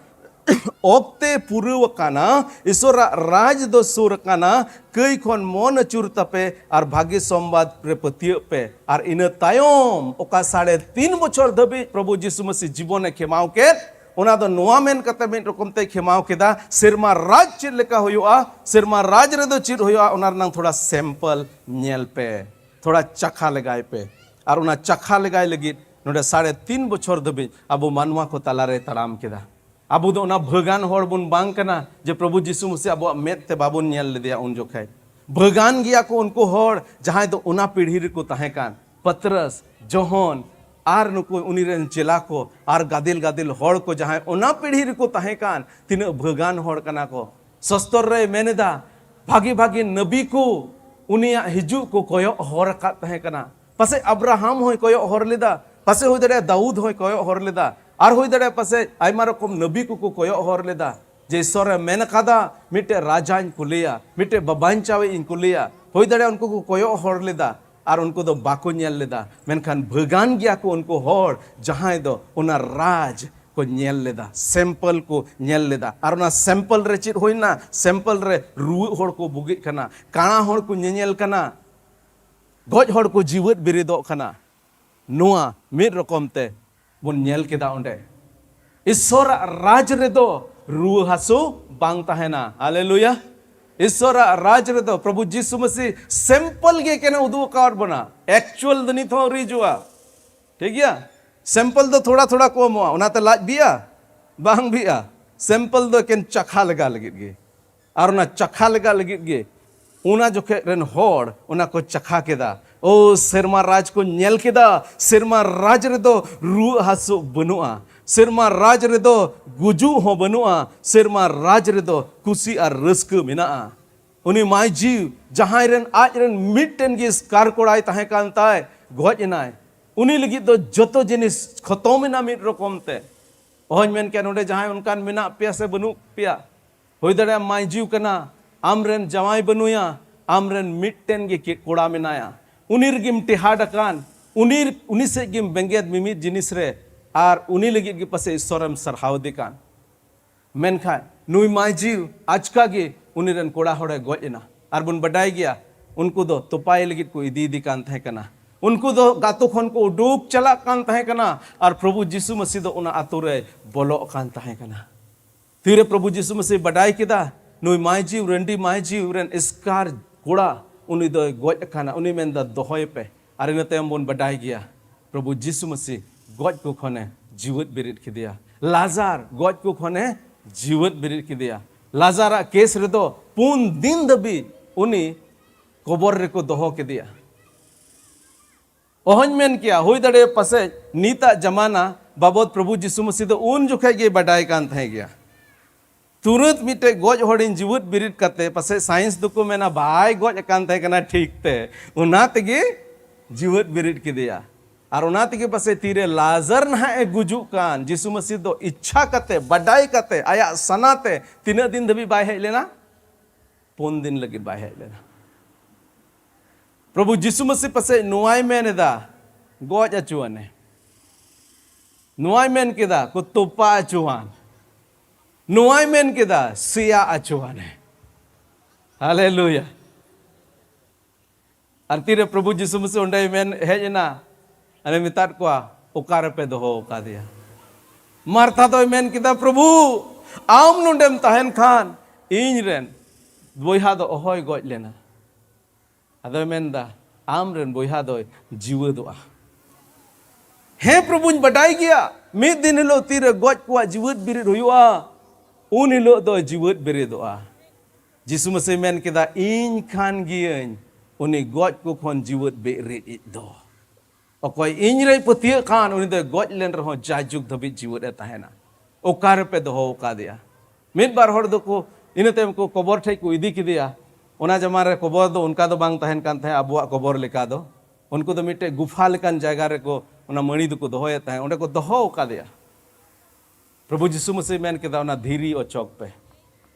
ᱚᱠᱛᱮ ᱯᱩᱨᱟᱹᱣ ᱟᱠᱟᱱᱟ, ᱤᱥᱚᱨᱟᱜ ᱨᱟᱡᱽ ᱫᱚ ᱥᱩᱨ ᱟᱠᱟᱱᱟ, ᱠᱟᱹᱭ ᱠᱷᱚᱱ ᱢᱚᱱ ᱟᱹᱪᱩᱨ ᱛᱟᱯᱮ ᱟᱨ ᱵᱷᱟᱹᱜᱤ ᱥᱚᱢᱵᱟᱫ ᱨᱮ ᱯᱟᱹᱛᱭᱟᱹᱜ ᱯᱮ᱾ ᱟᱨ ᱤᱱᱟᱹ ᱛᱟᱭᱚᱢ ᱚᱠᱟ ᱥᱟᱲᱮ ᱛᱤᱱ ᱵᱚᱪᱷᱚᱨ ᱫᱷᱟᱹᱵᱤᱡ ᱯᱨᱚᱵᱷᱩ ᱡᱤᱥᱩ ᱢᱟᱹᱥᱤ ᱡᱤᱵᱚᱱᱮ ᱠᱷᱮᱢᱟᱣ ᱠᱮᱫ, ᱚᱱᱟ ᱫᱚ ᱱᱚᱣᱟ ᱢᱮᱱ ᱠᱟᱛᱮ ᱢᱤᱫ ᱨᱚᱠᱚᱢ ᱛᱮᱭ ᱠᱷᱮᱢᱟᱣ ᱠᱮᱫᱟ, ᱥᱮᱨᱢᱟ ᱨᱟᱡᱽ ᱪᱮᱫ ᱞᱮᱠᱟ ᱦᱩᱭᱩᱜᱼᱟ, ᱥᱮᱨᱢᱟ ᱨᱟᱡᱽ ᱨᱮᱫᱚ ᱪᱮᱫ ᱦᱩᱭᱩᱜᱼᱟ, ᱚᱱᱟ ᱨᱮᱱᱟᱝ ᱛᱷᱚᱲᱟ sample ᱧᱮᱞ ᱯᱮ, ᱛᱷᱚᱲᱟ ᱪᱟᱠᱷᱟ ᱞᱮᱜᱟᱭ ᱯᱮ᱾ ᱟᱨ ᱚᱱᱟ ᱪᱟᱠᱷᱟ ᱞᱮᱜᱟᱭ ᱞᱟᱹᱜᱤᱫ ᱱᱚᱰᱮ ᱥᱟᱲᱮ ᱛᱤᱱ ᱵᱚᱪᱷᱚᱨ ᱫᱷᱟᱹᱵᱤᱡ ᱟᱵᱚ ᱢᱟᱱᱣᱟ ᱠᱚ ᱛᱟᱞᱟᱨᱮᱭ ᱛᱟᱲᱟᱢ ᱠᱮᱫᱟ᱾ ᱟᱵᱚ ᱫᱚ ᱚᱱᱟ ᱵᱷᱟᱹᱜᱟᱱ ᱦᱚᱲ ᱵᱚᱱ ᱵᱟᱝ ᱠᱟᱱᱟ ᱡᱮ ᱯᱨᱚᱵᱷᱩ ᱡᱤᱥᱩ ᱢᱟᱹᱥᱤ ᱟᱵᱚᱣᱟᱜ ᱢᱮᱫ ᱛᱮ ᱵᱟᱵᱚᱱ ᱧᱮᱞ ᱞᱮᱫᱮᱭᱟ ᱩᱱ ᱡᱚᱠᱷᱮᱡ᱾ ᱵᱷᱟᱹᱜᱟᱱ ᱜᱮᱭᱟ ᱠᱚ ᱩᱱᱠᱩ ᱦᱚᱲ ᱡᱟᱦᱟᱸᱭ ᱫᱚ ᱚᱱᱟ ᱯᱤᱲᱦᱤ ᱨᱮᱠᱚ ᱛᱟᱦᱮᱸ ᱠᱟᱱ, ᱯᱟᱛᱨᱟᱥ, ᱡᱚᱦᱚᱱ, ᱟᱨ ᱱᱩᱠᱩ ᱩᱱᱤ ᱨᱮᱱ ᱪᱮᱞᱟ ᱠᱚ ᱟᱨ ᱜᱟᱫᱮᱞ ᱜᱟᱫᱮᱞ ᱦᱚᱲ ᱠᱚ, ᱡᱟᱦᱟᱸᱭ ᱚᱱᱟ ᱯᱤᱲᱦᱤ ᱨᱮᱠᱚ ᱛᱟᱦᱮᱸ ᱠᱟᱱ, ᱛᱤᱱᱟᱹᱜ ᱵᱷᱟᱹᱜᱟᱱ ᱦᱚᱲ ᱠᱟᱱᱟ ᱠᱚ᱾ ᱥᱚᱥᱛᱚᱨ ᱨᱮᱭ ᱢᱮᱱ ᱮᱫᱟ, ᱵᱷᱟᱜᱤ ᱵᱷᱟᱜᱤ ᱱᱟᱵᱤ ᱠᱚ ᱩᱱᱤᱭᱟᱜ ᱦᱤᱡᱩᱜ ᱠᱚ ᱠᱚᱭᱚᱜ ᱦᱚᱨ ᱟᱠᱟᱫ ᱛᱟᱦᱮᱸ ᱠᱟᱱᱟ᱾ ᱯᱟᱥᱮᱡ ᱟᱵᱨᱟᱦᱟᱢ ᱦᱚᱸᱭ ᱠᱚᱭᱚᱜ ᱦᱚᱨ ᱞᱮᱫᱟ, ᱯᱟᱥᱮᱡ ᱦᱩᱭ ᱫᱟᱲᱮᱭᱟᱜᱼᱟ ᱫᱟᱣᱩᱫ ᱦᱚᱸᱭ ᱠᱚᱭᱚᱜ ᱦᱚᱨ ᱞᱮᱫᱟ, ᱟᱨ ᱦᱩᱭ ᱫᱟᱲᱮᱭᱟᱜᱼᱟ ᱯᱟᱥᱮᱡ ᱟᱭᱢᱟ ᱨᱚᱠᱚᱢ ᱱᱟᱵᱤ ᱠᱚᱠᱚ ᱠᱚᱭᱚᱜ ᱦᱚᱨ ᱞᱮᱫᱟ᱾ ᱡᱮ ᱤᱥᱥᱚᱨᱮ ᱢᱮᱱ ᱟᱠᱟᱫᱟ, ᱢᱤᱫᱴᱮᱡ ᱨᱟᱡᱟᱧ ᱠᱩᱞᱮᱭᱟ, ᱢᱤᱫᱴᱮᱡ ᱵᱟᱵᱟᱧᱪᱟᱣᱤᱡ ᱤᱧ ᱠᱩᱞᱮᱭᱟ᱾ ᱦᱩᱭ ᱫᱟᱲᱮᱭᱟᱜᱼᱟ ᱩᱱᱠᱩ ᱠᱚ ᱠᱚᱭᱚᱜ ᱦᱚᱨ ᱞᱮᱫᱟ ᱟᱨ ᱩᱱᱠᱩ ᱫᱚ ᱵᱟᱠᱚ ᱧᱮᱞ ᱞᱮᱫᱟ, ᱢᱮᱱᱠᱷᱟᱱ ᱵᱷᱟᱹᱜᱟᱱ ᱜᱮᱭᱟ ᱠᱚ ᱩᱱᱠᱩ ᱦᱚᱲ, ᱡᱟᱦᱟᱸᱭ ᱫᱚ ᱚᱱᱟ ᱨᱟᱡᱽ ᱠᱚ ᱧᱮᱞ ᱞᱮᱫᱟ, ᱥᱮᱢᱯᱮᱞ ᱠᱚ ᱧᱮᱞ ᱞᱮᱫᱟ᱾ ᱟᱨ ᱚᱱᱟ ᱥᱮᱢᱯᱮᱞ ᱨᱮ ᱪᱮᱫ ᱦᱩᱭᱱᱟ? ᱥᱮᱢᱯᱮᱞ ᱨᱮ ᱨᱩᱣᱟᱹᱜ ᱦᱚᱲ ᱠᱚ ᱵᱩᱜᱤᱜ ᱠᱟᱱᱟ, ᱠᱟᱬᱟ ᱦᱚᱲ ᱠᱚ ᱧᱮᱧᱮᱞ ᱠᱟᱱᱟ, ᱜᱚᱡ ᱦᱚᱲ ᱠᱚ ᱡᱤᱣᱮᱫ ᱵᱮᱨᱮᱫᱚᱜ ᱠᱟᱱᱟ᱾ ᱱᱚᱣᱟ ᱢᱤᱫ ᱨᱚᱠᱚᱢ ᱛᱮ ᱵᱚᱱ ᱧᱮᱞ ᱠᱮᱫᱟ ᱚᱸᱰᱮ᱾ ᱤᱥᱥᱚᱨᱟᱜ ᱨᱟᱡᱽ ᱨᱮᱫᱚ ᱨᱩᱣᱟᱹ ᱦᱟᱹᱥᱩ ᱵᱟᱝ ᱛᱟᱦᱮᱱᱟ᱾ ᱦᱟᱞᱮᱞᱩᱭᱟ! ᱤᱥᱥᱚᱨᱟᱜ ᱨᱟᱡᱽ ᱨᱮᱫᱚ ᱯᱨᱚᱵᱷᱩ ᱡᱤᱥᱩ ᱢᱟᱹᱥᱤ ᱥᱮᱢᱯᱮᱞ ᱜᱮ ᱮᱠᱮᱱ ᱩᱫᱩᱜ ᱟᱠᱟᱣᱟᱫ ᱵᱚᱱᱟ, ᱮᱠᱪᱩᱭᱟᱞ ᱫᱚ ᱱᱤᱛ ᱦᱚᱸ ᱟᱹᱣᱨᱤ ᱦᱤᱡᱩᱜᱼᱟ᱾ ᱴᱷᱤᱠ ᱜᱮᱭᱟ? ᱥᱮᱢᱯᱮᱞ ᱫᱚ ᱛᱷᱚᱲᱟ ᱛᱷᱚᱲᱟ ᱠᱚ ᱮᱢᱚᱜᱼᱟ, ᱚᱱᱟᱛᱮ ᱞᱟᱡ ᱵᱤᱜᱼᱟ? ᱵᱟᱝ ᱵᱤᱜᱼᱟ᱾ ᱥᱮᱢᱯᱮᱞ ᱫᱚ ᱮᱠᱮᱱ ᱪᱟᱠᱷᱟ ᱞᱮᱜᱟ ᱞᱟᱹᱜᱤᱫ ᱜᱮ᱾ ᱟᱨ ᱚᱱᱟ ᱪᱟᱠᱷᱟ ᱞᱮᱜᱟ ᱞᱟᱹᱜᱤᱫ ᱜᱮ ᱚᱱᱟ ᱡᱚᱠᱷᱮᱡ ᱨᱮᱱ ᱦᱚᱲ ᱚᱱᱟ ᱠᱚ ᱪᱟᱠᱷᱟ ᱠᱮᱫᱟ᱾ ᱳ, ᱥᱮᱨᱢᱟ ᱨᱟᱡᱽ ᱠᱚ ᱧᱮᱞ ᱠᱮᱫᱟ᱾ ᱥᱮᱨᱢᱟ ᱨᱟᱡᱽ ᱨᱮᱫᱚ ᱨᱩᱣᱟᱹᱜ ᱦᱟᱹᱥᱩ ᱵᱟᱹᱱᱩᱜᱼᱟ, ᱥᱮᱨᱢᱟ ᱨᱟᱡᱽ ᱨᱮᱫᱚ ᱜᱩᱡᱩᱜ ᱦᱚᱸ ᱵᱟᱹᱱᱩᱜᱼᱟ, ᱥᱮᱨᱢᱟ ᱨᱟᱡᱽ ᱨᱮᱫᱚ ᱠᱩᱥᱤ ᱟᱨ ᱨᱟᱹᱥᱠᱟᱹ ᱢᱮᱱᱟᱜᱼᱟ᱾ ᱩᱱᱤ ᱢᱟᱹᱭᱡᱤ, ᱡᱟᱦᱟᱸᱭ ᱨᱮᱱ ᱟᱡ ᱨᱮᱱ ᱢᱤᱫᱴᱮᱱ ᱜᱮ ᱮᱥᱠᱟᱨ ᱠᱚᱲᱟᱭ ᱛᱟᱦᱮᱸ ᱠᱟᱱ ᱛᱟᱭ, ᱜᱚᱡ ᱮᱱᱟᱭ, ᱩᱱᱤ ᱞᱟᱹᱜᱤᱫ ᱫᱚ ᱡᱚᱛᱚ ᱡᱤᱱᱤᱥ ᱠᱷᱚᱛᱚᱢ ᱮᱱᱟ ᱢᱤᱫ ᱨᱚᱠᱚᱢ ᱛᱮ᱾ ᱚᱦᱚᱧ ᱢᱮᱱ ᱠᱮᱭᱟ ᱱᱚᱰᱮ ᱡᱟᱦᱟᱸᱭ ᱚᱱᱠᱟᱱ ᱢᱮᱱᱟᱜ ᱯᱮᱭᱟ ᱥᱮ ᱵᱟᱹᱱᱩᱜ ᱯᱮᱭᱟ, ᱦᱩᱭ ᱫᱟᱲᱮᱭᱟᱜᱼᱟ ᱢᱟᱹᱭᱡᱤᱣ ᱠᱟᱱᱟ, ᱟᱢᱨᱮᱱ ᱡᱟᱶᱟᱭ ᱵᱟᱹᱱᱩᱭᱟ, ᱟᱢᱨᱮᱱ ᱢᱤᱫᱴᱮᱱ ᱜᱮ ᱠᱮ-, ᱠᱚᱲᱟ ᱢᱮᱱᱟᱭᱟ, ᱩᱱᱤ ᱨᱮᱜᱮᱢ ᱴᱮᱦᱟᱰ ᱟᱠᱟᱱ, ᱩᱱᱤ, ᱩᱱᱤ ᱥᱮᱫ ᱜᱮᱢ ᱵᱮᱸᱜᱮᱫ ᱢᱤᱢᱤᱫ ᱡᱤᱱᱤᱥ ᱨᱮ, ᱟᱨ ᱩᱱᱤ ᱞᱟᱹᱜᱤᱫ ᱜᱮ ᱯᱟᱥᱮᱡ ᱤᱥᱥᱚᱨᱮᱢ ᱥᱟᱨᱦᱟᱣ ᱮᱫᱮ ᱠᱟᱱ᱾ ᱢᱮᱱᱠᱷᱟᱱ ᱱᱩᱭ ᱢᱟᱹᱭᱡᱤ ᱟᱪᱠᱟ ᱜᱮ ᱩᱱᱤ ᱨᱮᱱ ᱠᱚᱲᱟ ᱦᱚᱲᱮ ᱜᱚᱡ ᱮᱱᱟ᱾ ᱟᱨ ᱵᱚᱱ ᱵᱟᱰᱟᱭ ᱜᱮᱭᱟ, ᱩᱱᱠᱩ ᱫᱚ ᱛᱚᱯᱟᱭ ᱞᱟᱹᱜᱤᱫ ᱠᱚ ᱤᱫᱤᱭᱮᱫᱮ ᱠᱟᱱ ᱛᱟᱦᱮᱸ ᱠᱟᱱᱟ᱾ ᱩᱱᱠᱩ ᱫᱚ ᱟᱛᱳ ᱠᱷᱚᱱ ᱠᱚ ᱩᱰᱩᱠ ᱪᱟᱞᱟᱜ ᱠᱟᱱ ᱛᱟᱦᱮᱸ ᱠᱟᱱᱟ, ᱟᱨ ᱯᱨᱚᱵᱷᱩ ᱡᱤᱥᱩ ᱢᱟᱹᱥᱤ ᱫᱚ ᱚᱱᱟ ᱟᱛᱳ ᱨᱮᱭ ᱵᱚᱞᱚᱜ ᱠᱟᱱ ᱛᱟᱦᱮᱸ ᱠᱟᱱᱟ᱾ ᱛᱤᱨᱮ ᱯᱨᱚᱵᱷᱩ ᱡᱤᱥᱩ ᱢᱟᱹᱥᱤ ᱵᱟᱰᱟᱭ ᱠᱮᱫᱟ, ᱱᱩᱭ ᱢᱟᱹᱭᱡᱤ, ᱨᱟᱺᱰᱤ ᱢᱟᱹᱭᱡᱤ ᱨᱮᱱ ᱮᱥᱠᱟᱨ ᱠᱚᱲᱟ, ᱩᱱᱤ ᱫᱚᱭ ᱜᱚᱡ ᱟᱠᱟᱱᱟ, ᱩᱱᱤ ᱢᱮᱱᱫᱟ, "ᱫᱚᱦᱚᱭᱮᱯᱮ᱾" ᱟᱨ ᱤᱱᱟᱹ ᱛᱟᱭᱚᱢ ᱵᱚᱱ ᱵᱟᱰᱟᱭ ᱜᱮᱭᱟ, ᱯᱨᱚᱵᱷᱩ ᱡᱤᱥᱩ ᱢᱟᱹᱥᱤ ᱜᱚᱡ ᱠᱚ ᱠᱷᱚᱱᱮ ᱡᱤᱣᱮᱫ ᱵᱮᱨᱮᱫ ᱠᱮᱫᱮᱭᱟ᱾ ᱞᱟᱡᱟᱨ ᱜᱚᱡ ᱠᱚ ᱠᱷᱚᱱᱮ ᱡᱤᱣᱮᱫ ᱵᱮᱨᱮᱫ ᱠᱮᱫᱮᱭᱟ᱾ ᱞᱟᱡᱟᱨᱟᱜ ᱠᱮᱥ ᱨᱮᱫᱚ ᱯᱩᱱ ᱫᱤᱱ ᱫᱷᱟᱹᱵᱤᱡ ᱩᱱᱤ ᱠᱚᱵᱚᱨ ᱨᱮᱠᱚ ᱫᱚᱦᱚ ᱠᱮᱫᱮᱭᱟ᱾ ᱚᱦᱚᱧ ᱢᱮᱱ ᱠᱮᱭᱟ, ᱦᱩᱭ ᱫᱟᱲᱮᱭᱟᱜᱼᱟ ᱯᱟᱥᱮᱡ ᱱᱤᱛᱟᱜ ᱡᱟᱢᱟᱱᱟ ᱵᱟᱵᱚᱫ ᱯᱨᱚᱵᱷᱩ ᱡᱤᱥᱩ ᱢᱟᱹᱥᱤ ᱫᱚ ᱩᱱ ᱡᱚᱠᱷᱮᱡ ᱜᱮ ᱵᱟᱰᱟᱭ ᱠᱟᱱ ᱛᱟᱦᱮᱸ ᱜᱮᱭᱟ᱾ ᱛᱩᱨᱟᱹᱛ ᱢᱤᱫᱴᱮᱡ ᱜᱚᱡ ᱦᱚᱲᱤᱧ ᱡᱤᱣᱮᱫ ᱵᱤᱨᱤᱫ ᱠᱟᱛᱮ, ᱯᱟᱥᱮᱡ ᱥᱟᱭᱮᱱᱥ ᱫᱚᱠᱚ ᱢᱮᱱᱟ ᱵᱟᱭ ᱜᱚᱡ ᱟᱠᱟᱱ ᱛᱟᱦᱮᱸ ᱠᱟᱱᱟ ᱴᱷᱤᱠ ᱛᱮ, ᱚᱱᱟ ᱛᱮᱜᱮ ᱡᱤᱣᱮᱫ ᱵᱤᱨᱤᱫ ᱠᱮᱫᱮᱭᱟ᱾ ᱟᱨ ᱚᱱᱟ ᱛᱮᱜᱮ ᱯᱟᱥᱮᱡ ᱛᱤᱨᱮ ᱞᱟᱡᱟᱨ ᱱᱟᱦᱟᱜ ᱮ ᱜᱩᱡᱩᱜ ᱠᱟᱱ, ᱡᱤᱥᱩ ᱢᱟᱹᱥᱤ ᱫᱚ ᱤᱪᱪᱷᱟ ᱠᱟᱛᱮ, ᱵᱟᱰᱟᱭ ᱠᱟᱛᱮ, ᱟᱭᱟᱜ ᱥᱟᱱᱟᱛᱮ ᱛᱤᱱᱟᱹᱜ ᱫᱤᱱ ᱫᱷᱟᱹᱵᱤᱡ ᱵᱟᱭ ᱦᱮᱡ ᱞᱮᱱᱟ? ᱯᱩᱱ ᱫᱤᱱ ᱞᱟᱹᱜᱤᱫ ᱵᱟᱭ ᱦᱮᱡ ᱞᱮᱱᱟ᱾ ᱯᱨᱚᱵᱷᱩ ᱡᱤᱥᱩ ᱢᱟᱹᱥᱤ ᱯᱟᱥᱮᱡ ᱱᱚᱣᱟᱭ ᱢᱮᱱ ᱮᱫᱟ, ᱜᱚᱡ ᱟᱪᱩᱣᱟᱱᱮ᱾ ᱱᱚᱣᱟᱭ ᱢᱮᱱ ᱠᱮᱫᱟ, ᱠᱚ ᱛᱚᱯᱟ ᱟᱪᱩᱣᱟᱱ᱾ ᱱᱚᱣᱟᱭ ᱢᱮᱱ ᱠᱮᱫᱟ, ᱥᱮᱭᱟ ᱟᱪᱩᱣᱟᱱᱮ᱾ ᱦᱟᱞᱮᱞᱩᱭᱟ᱾ ᱟᱨ ᱛᱤᱨᱮ ᱯᱨᱚᱵᱷᱩ ᱡᱤᱥᱩ ᱢᱟᱹᱥᱤ ᱚᱸᱰᱮᱭ ᱢᱮᱱ ᱦᱮᱡ ᱮᱱᱟ, ᱟᱨᱮ ᱢᱮᱛᱟᱫ ᱠᱚᱣᱟ, ᱚᱠᱟ ᱨᱮᱯᱮ ᱫᱚᱦᱚ ᱟᱠᱟᱫᱮᱭᱟ? ᱢᱟᱨᱛᱷᱟ ᱫᱚᱭ ᱢᱮᱱ ᱠᱮᱫᱟ, ᱯᱨᱚᱵᱷᱩ, ᱟᱢ ᱱᱚᱰᱮᱢ ᱛᱟᱦᱮᱱ ᱠᱷᱟᱱ ᱤᱧ ᱨᱮᱱ ᱵᱚᱭᱦᱟ ᱫᱚ ᱚᱦᱚᱭ ᱜᱚᱡ ᱞᱮᱱᱟ᱾ ᱟᱫᱚᱭ ᱢᱮᱱᱫᱟ, ᱟᱢ ᱨᱮᱱ ᱵᱚᱭᱦᱟ ᱫᱚᱭ ᱡᱤᱣᱮᱫᱚᱜᱼᱟ᱾ ᱦᱮᱸ ᱯᱨᱚᱵᱷᱩᱧ ᱵᱟᱰᱟᱭ ᱜᱮᱭᱟ, ᱢᱤᱫ ᱫᱤᱱ ᱦᱤᱞᱳᱜ ᱛᱤᱨᱮ ᱜᱚᱡ ᱠᱚᱣᱟᱜ ᱡᱤᱣᱮᱫ ᱵᱤᱨᱤᱫ ᱦᱩᱭᱩᱜᱼᱟ, ᱩᱱ ᱦᱤᱞᱳᱜ ᱫᱚᱭ ᱡᱤᱣᱮᱫ ᱵᱮᱨᱮᱫᱚᱜᱼᱟ᱾ ᱡᱤᱥᱩ ᱢᱟᱹᱥᱤ ᱢᱮᱱ ᱠᱮᱫᱟ, ᱤᱧ ᱠᱷᱟᱱ ᱜᱤᱭᱟᱹᱧ ᱩᱱᱤ ᱜᱚᱡ ᱠᱚ ᱠᱷᱚᱱ ᱡᱤᱣᱮᱫ ᱵᱮᱨᱮᱫ ᱤᱡ ᱫᱚ᱾ ᱚᱠᱚᱭ ᱤᱧ ᱨᱮᱭ ᱯᱟᱹᱛᱭᱟᱹᱜ ᱠᱷᱟᱱ, ᱩᱱᱤ ᱫᱚᱭ ᱜᱚᱡ ᱞᱮᱱ ᱨᱮᱦᱚᱸ ᱡᱟᱭᱡᱩᱜᱽ ᱫᱷᱟᱹᱵᱤᱡ ᱡᱤᱣᱮᱫ ᱮ ᱛᱟᱦᱮᱱᱟ᱾ ᱚᱠᱟ ᱨᱮᱯᱮ ᱫᱚᱦᱚ ᱟᱠᱟᱫᱮᱭᱟ? ᱢᱤᱫ ᱵᱟᱨ ᱦᱚᱲ ᱫᱚᱠᱚ ᱤᱱᱟᱹ ᱛᱟᱭᱚᱢ ᱠᱚ ᱠᱚᱵᱚᱨ ᱴᱷᱮᱡ ᱠᱚ ᱤᱫᱤ ᱠᱮᱫᱮᱭᱟ᱾ ᱚᱱᱟ ᱡᱟᱢᱟᱱᱟ ᱨᱮ ᱠᱚᱵᱚᱨ ᱫᱚ ᱚᱱᱠᱟ ᱫᱚ ᱵᱟᱝ ᱛᱟᱦᱮᱱ ᱠᱟᱱ ᱛᱟᱦᱮᱸᱫ ᱟᱵᱚᱣᱟᱜ ᱠᱚᱵᱚᱨ ᱞᱮᱠᱟ ᱫᱚ᱾ ᱩᱱᱠᱩ ᱫᱚ ᱢᱤᱫᱴᱮᱡ ᱜᱩᱯᱷᱟ ᱞᱮᱠᱟᱱ ᱡᱟᱭᱜᱟ ᱨᱮᱠᱚ ᱚᱱᱟ ᱢᱟᱹᱲᱤ ᱫᱚᱠᱚ ᱫᱚᱦᱚᱭᱮᱫ ᱛᱟᱦᱮᱸᱫ, ᱚᱸᱰᱮ ᱠᱚ ᱫᱚᱦᱚ ᱟᱠᱟᱫᱮᱭᱟ᱾ ᱯᱨᱚᱵᱷᱩ ᱡᱤᱥᱩ ᱢᱟᱹᱥᱤ ᱢᱮᱱ ᱠᱮᱫᱟ, ᱚᱱᱟ ᱫᱷᱤᱨᱤ ᱚᱪᱚᱜ ᱯᱮ,